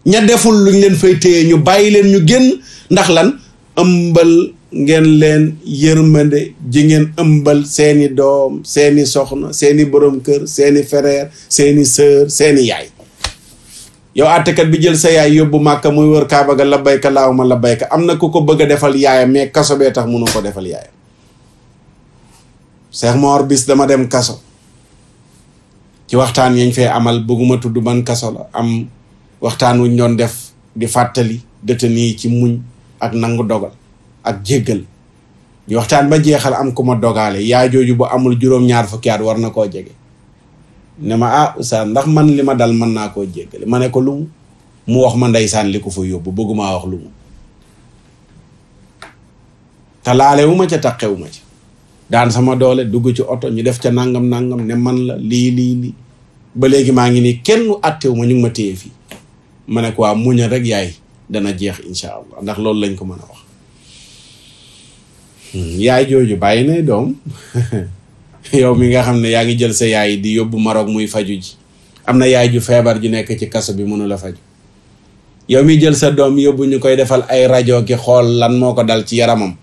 ña deful luñ leen fay téye ñu bàyyi leen ñu génn ndax lan ëmbal ngeen leen yërmande ji ngeen ëmbal seeni doom seeni soxna seeni borom kër seeni frère seeni sœur seeni yaay yow àttekat bi jël sa yaay yóbbu Màkka muy wër Kaaba ga labbayka laahumma labbayka am na ku ko bëgg a defal yaayam mais kaso bee tax mënu ko defal yaayam. Cheikh Mor bis dama dem kaso ci waxtaan yañ fee amal bëgguma tudd ban kaso la am waxtaan wuñ doon def di fàttali détenu yi ci muñ ak nangu dogal ak jéggal ñu waxtaan ba jeexal am ku ma dogaale yaay jooju bu amul juróom-ñaar fukki at war na koo jege ne ma oustaz ndax man li ma dal mën naa koo jéggale ma ne ko lu mu wax ma ndeysaan li ko fa yóbbu bëggumaa wax lu mu te laalewu ma ca taqewu ma ca daan sama doole dugg ci oto ñu def ca nangam ne man la lii ba léegi maa ngi nii kenn attewu ma ñu ngi ma téye fii ma ne ko waa muñal rek yaay dana jeex incha allah ndax loolu lañ ko mën a wax yaay jooju bàyyi na doom yow mi nga xam ne yaa ngi jël sa yaay di yóbbu Maroc muy faju ji am na yaay ju feebar ju nekk ci kaso bi mënu la faju yow mi jël sa doom yóbbu ñu koy defal ay rajo ki xool lan moo ko dal ci yaramam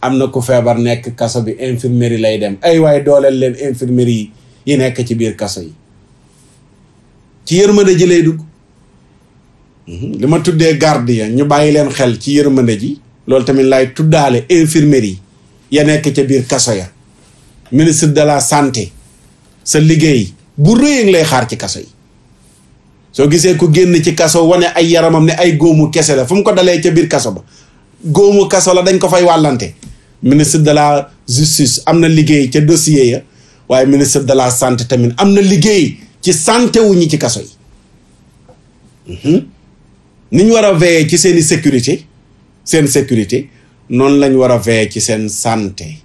am na ku feebar nekk kaso bi infirmerie lay dem ay waaye dooleel leen infirmerie yi nekk ci biir kaso yi ci yërmande ji lay dugg li ma tuddee gardien ñu bàyyi leen xel ci yërmande ji loolu tamit lay tuddaale infirmerie ya nekk ca biir kaso ya ministre de la santé sa liggéey bu rëy lay xaar ci kaso yi soo gisee ku génn ci kaso wane ay yaramam ne ay góomu kese la fu mu ko dalee ca biir kaso ba góomu kaso la dañ ko fay wàllante ministre de la justice am na liggéey ca dossier ya waaye ministre de la santé tamit am na liggéey ci santé wu ñi ci kaso yi ni ñu war a veiller ci seeni sécurité seen sécurité noonu lañ war a veiller ci seen santé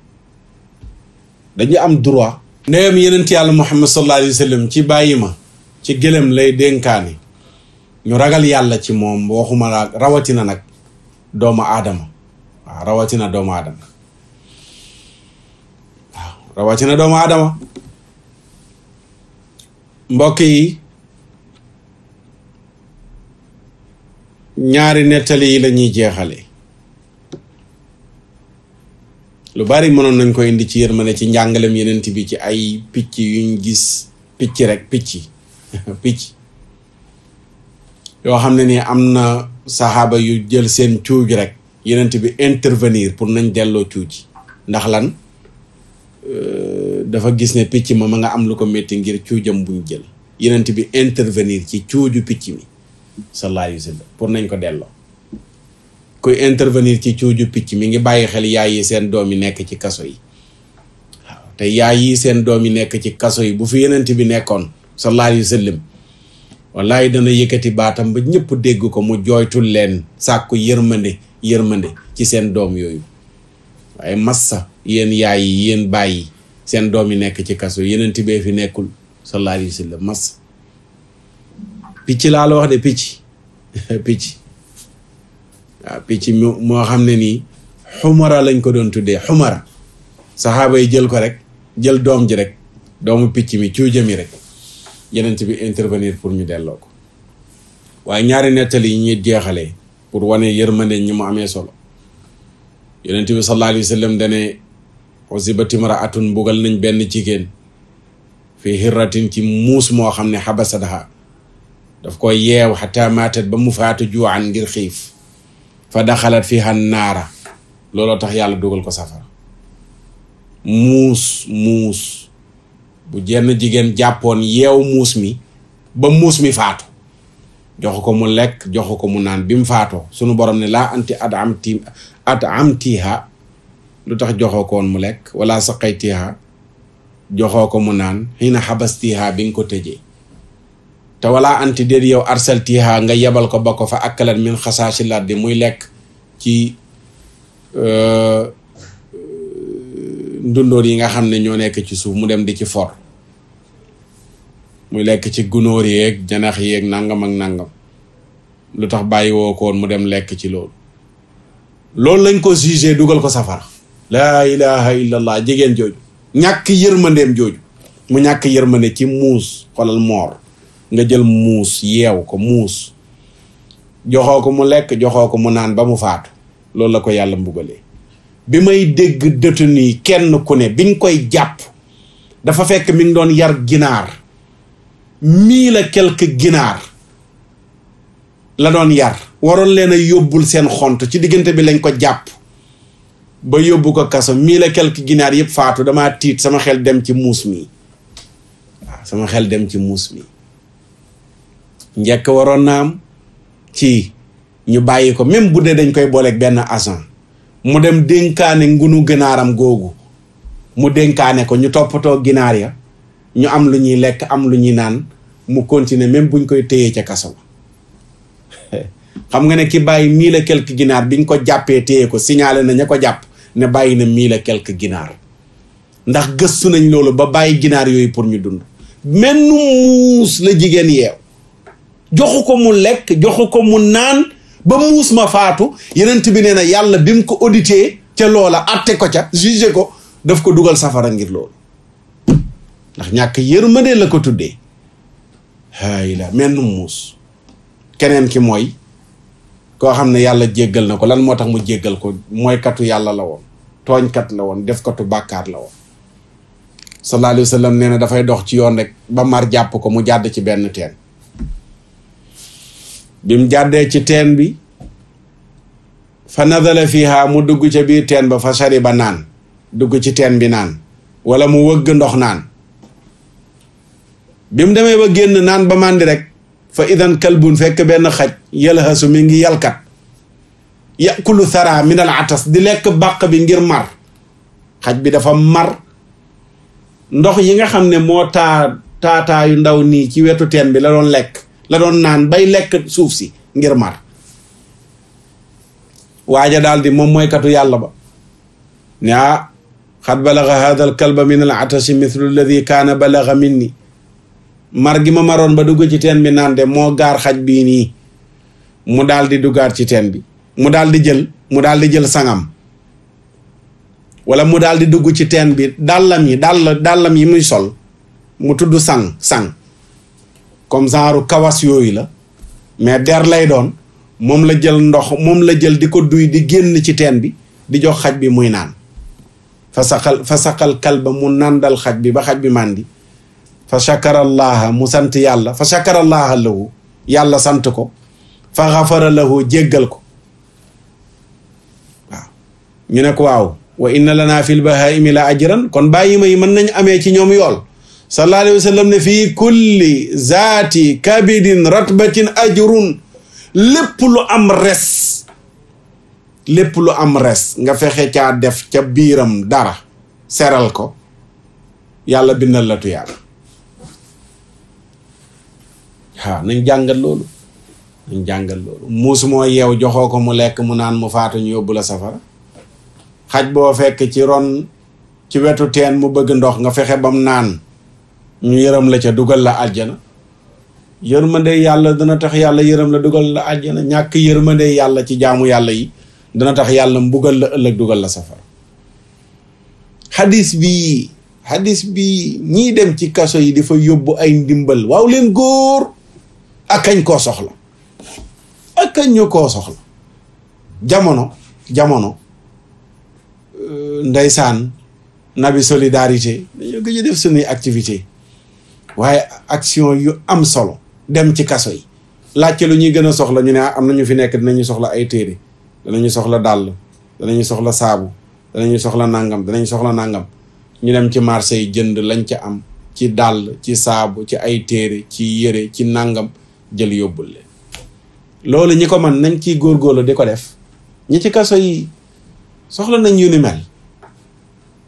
dañu am droit ndeyam yenent yàlla Muhammad sallallahu alayhi wa sallam ci bàyyi ma ci gëlëm lay dénkaani ñu ragal yàlla ci moom waxuma la rawatina nag doomu aadama waaw rawatina doomu aadama mbokk yi ñaari nettali yi la ñuy jeexale lu bari mënoon nañ ko indi ci yërmande ci njàngalem yenent bi ci ay picc yuñ gis picc yoo xam ne ni am na saxaaba yu jël seen cuuj rek yenent bi intervenir pour nañ delloo cuuj ndax lan dafa gis ne picc ma nga am lu ko métti ngir cuujam buñ jël yenent bi intervenir ci cuuju picc mi sallallahu alayhi wa sallam pour nañ ko delloo kuy intervenir ci cuuju picc mi ngi bàyyi xel yaay yi seen doom yi nekk ci kaso yi waaw te yaay yi seen doom yi nekk ci kaso yi bu fi yenent bi nekkoon sallallahu alayhi wa sallam wallaay dana yëkkati baatam ba ñëpp dégg ko mu jooytul leen sàkku yërmande ci seen doom yooyu waaye massa yéen yaay yi yéen bàyyi seen doom yi nekk ci kaso yenent bee fi nekkul sallallahu alayhi wa sallam massa picc laa la wax de picc picc waaw picc moo xam ne nii xumara lañ ko doon tuddee xumara saxaaba yi jël ko rek jël doom ji rek doomu picc mi cuuja mi rek yenent bi intervenir pour ñu delloo ko waaye ñaari nettali yi ñuy jeexalee pour wane yërmande ñi mu amee solo yenent bi sallallahu alayhi wa sallam dane usibat imra'atun mbugal nañ benn jigéen fi hirratin ci muus moo xam ne xabasadaha daf koy yeew xataa maatat ba mu faatu juuxan ngir xiif fa daxalat fiha naara looloo tax yàlla dugal ko safara muus bu jenn jigéen jàppoon yeew muus mi ba muus mi faatu joxu ko mu lekk joxu ko mu naan bi mu faatoo sunu borom ne laa anti at amtiha lu tax joxoo ko woon mu lekk wala saqaytiha joxoo ko mu naan xiina xabastiha bi nga ko tëjee te wala anti déet yow arsaltiha nga yebal ko ba ko fa akkalat min xasaashi laddi muy lekk ci ndundoor yi nga xam ne ñoo nekk ci suuf mu dem di ci for muy lekk ci gunóor yeeg janax yeeg nangam ak nangam lu tax bàyyi woo ko woon mu dem lekk ci loolu lañ ko jugé dugal ko safara laa ilaha illallah jigéen jooju ñàkk yërmandeem jooju mu ñàkk yërmande ci muus xolal moor nga jël muus yeew ko muus joxoo ko mu lekk joxoo ko mu naan ba mu faatu loolu la ko yàlla mbugalee bi may dégg détenu kenn ku ne biñ koy jàpp dafa fekk mi ngi doon yar ginaar 1000 quelque ginaar la doon yar waroon leen a yóbbul seen xont ci diggante bi lañ ko jàpp ba yóbbu ko kaso 1000 quelque ginaar yëpp faatu damaa tiit sama xel dem ci muus mi waaw sama xel dem ci muus mi njëkk waroon na am ci ñu bàyyi ko même bu dee dañ koy booleeg benn agent mu dem dénkaane ngunu ginaaram googu mu dénkaane ko ñu toppatoo ginaar ya ñu am lu ñuy lekk am lu ñuy naan mu continuer même buñ koy téyee ca kaso xam nga ne ki bàyyi 1000 quelque ginaar biñ ko jàppee téye ko signalé na ña ko jàpp ne bàyyi na 1000 quelque ginaar ndax gëstu nañ loolu ba bàyyi ginaar yooyu pour ñu dund menn muus la jigéen yeew joxu ko mu lekk joxu ko mu naan ba muus ma faatu yenent bi nee na yàlla bi mu ko audité ca loola atte ko ca jugé ko daf ko dugal safara ngir loolu ndax ñàkk yërmande la ko tuddee hay la menn muus keneen ki mooy koo xam ne yàlla jéggal na ko lan moo tax mu jéggal ko mooy katu yàlla la woon tooñkat la woon def katu bàkkaar la woon sallallahu alayhi wa sallam nee na dafay dox ci yoon rek ba mar jàpp ko mu jàdd ci benn teen bi mu jàddee ci teen bi fa nadala fiha mu dugg ca biir teen ba fa shariba naan dugg ci teen bi naan wala mu wëgg ndox naan bi mu demee ba génn naan ba màndi rek fa idan kalbun fekk benn xaj yalhasu mi ngi yalkat yakulu thara min al atas di lekk bàq bi ngir mar xaj bi dafa mar ndox yi nga xam ne moo taataayu ndaw nii ci wetu teen bi la doon lekk la doon naan bay lekk suuf si ngir mar waaja daal di moom mooy katu yàlla ba ne xad balaga hada al kalba min al atashi mithlu alladi kaana balaga minni mar gi ma maroon ba dugg ci teen bi naan de moo gaar xaj bii nii mu daal di duggaat ci teen bi mu daal di jël sangam wala mu daal di dugg ci teen bi dàllam yi muy sol mu tudd sang comme genre kawas yooyu la mais der lay doon moom la jël ndox moom la jël di ko duy di génn ci teen bi di jox xaj bi muy naan fa saqal kalba mu nandal xaj bi ba xaj bi màndi fa shakarallaha mu sant yàlla fa shakarallaha lahu yàlla sant ko fa xafara lahu jéggal ko waaw ñu ne ko waaw wa inna lana fil bahaimi la ajran kon bàyyi ma yi mën nañ amee ci ñoom yool sallallahu alayhi wa sallam ne fii kulli zaati kabidin ratbatin ajrun lépp lu am res nga fexe caa def ca biiram dara seral ko yàlla bindal la tuyaaba waaw nañ jàngal loolu muus moo yeew joxoo ko mu lekk mu naan mu faatu ñu yóbbu la safara xaj boo fekk ci ron ci wetu teen mu bëgg ndox nga fexe bam naan ñu yërëm la ca dugal la àjjana yërmande yàlla dana tax yàlla yërëm la dugal la àjjana, ñàkk yërmande yàlla ci jaamu yàlla yi dana tax yàlla mbugal la ëllëg dugal la safara. hadis bi ñii dem ci kaso yi di fa yóbbu ay ndimbal, waaw leen góor ak kañ koo soxla, ak kañ ñu koo soxla. jamono ndeysaan nabi solidarité dañoo gëj a def suñuy activité, waaye action yu am solo dem ci kaso yi laajte lu ñuy gën a soxla ñu ne am na ñu fi nekk dinañu soxla ay téere, danañu soxla dàll, danañu soxla saabu, danañu soxla nangam, danañu soxla nangam. ñu dem ci marché yi jënd lañ ca am ci dàll, ci saabu, ci ay téere, ci yére, ci nangam, jël yóbbul leen. loolu ñi ko man nañ ciy góorgóorlu di ko def. ñi ci kaso yi soxla nañ yu ni mel,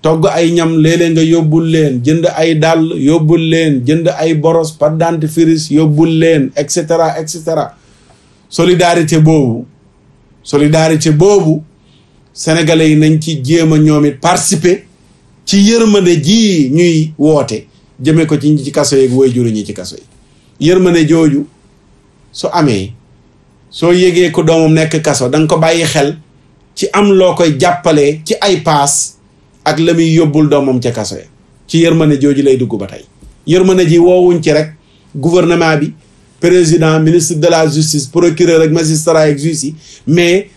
togg ay ñam léeg-léeg nga yóbbul leen, jënd ay dàll yóbbul leen, jënd ay boros, pâte dentifrice yóbbul leen, et cetera et cetera. solidarité boobu sénégalais yi nañ ci jéem a ñoom it participer ci yërmande ji ñuy woote jëmee ko ci ñi ci kaso yeeg woy juru ñi ci kaso yi. yërmande jooju su amee, soo yégee ko doomam nekk kaso da nga ko bàyyi xel ci am loo koy jàppalee ci ay paas ak la muy yóbbul doomam ca kaso ya. ci yërmande jooju lay dugg ba tey. yërmande ji woowuñ ci rek gouvernement bi, président, ministre de la justice, procureur ak magistrat ak juge yi, mais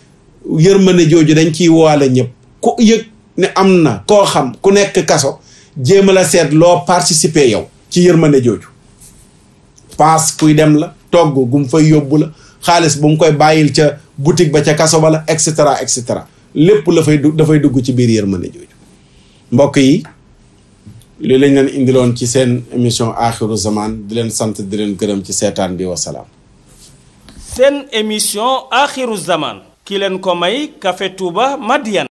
yërmande jooju dañ ciy woole ñëpp. ku yëg ne am na koo xam ku nekk kaso, jéem a la seet loo participer yow ci yërmande jooju. paas kuy dem la, togg gum fay yóbbu la, xaalis bu mu koy bàyyil ca boutique ba ca kaso ba la, et cetera et cetera. lépp dafay dugg ci biir yërmande jooju. mbokk yi, li lañ leen indiloon ci seen émission Axiru Zaman, di leen sant di leen gërëm ci seetaan bi. wasalaam. seen émission Axiru Zaman ki leen ko may Café Touba Madiyana.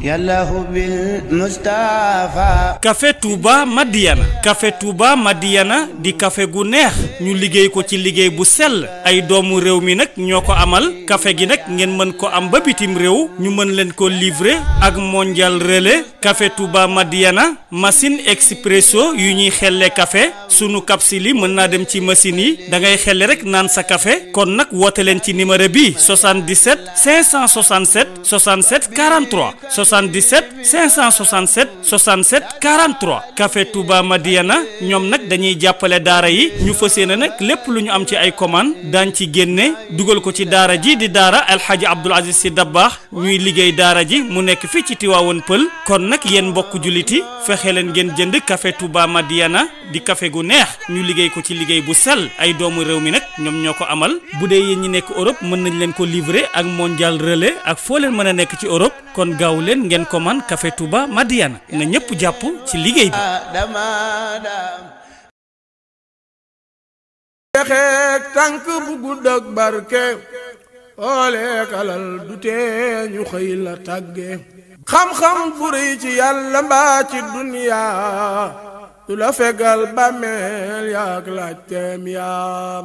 yallahu bil Mustafa. Café Touba Madiyana. Café Touba Madiyana di café gu neex ñu liggéey ko ci liggéey bu sell, ay doomu réew mi nag ñoo ko amal. café gi nag ngeen mën ko am ba bitim réew, ñu mën leen ko livrer ak mondial relais. Café Touba Madiyana machine expresso yu ñuy xelle café, sunu capsule yi mën naa dem ci machine yi, da ngay xelle rek naan sa café. kon nag woote leen ci numéro bi 77 567 67 43 77 567 67 43. Café Touba Madiyana ñoom nag dañuy jàppale daara yi. ñu fas yéene nag lépp lu ñu am ci ay commande daañ ci génne dugal ko ci daara ji di daara Alhaji Abdoul Aziz Sy Dabakh ñuy liggéey daara ji mu nekk fii ci Tivaouane Peulh. kon nag yéen mbokk julliti fexe leen ngeen jënd Café Touba Madiyana di café gu neex ñu liggéey ko ci liggéey bu sell, ay doomu réew mi nag ñoom ñoo ko amal. bu dee yéen ñi nekk Europe mën nañ leen ko livrer ak mondial relais ak foo leen mën a nekk ci Europe. kon gaaw leen ngeen ko man Café Touba Madiyana na ñëpp jàpp ci liggéey bi. texeek tànk bu gudd ak barke ooleek alal du tee ñu xëy la tàgge. xam-xam bu rëy ci yàlla mbaa ci duniyaa du la fegal bàmmeel yaak laaj teem yaa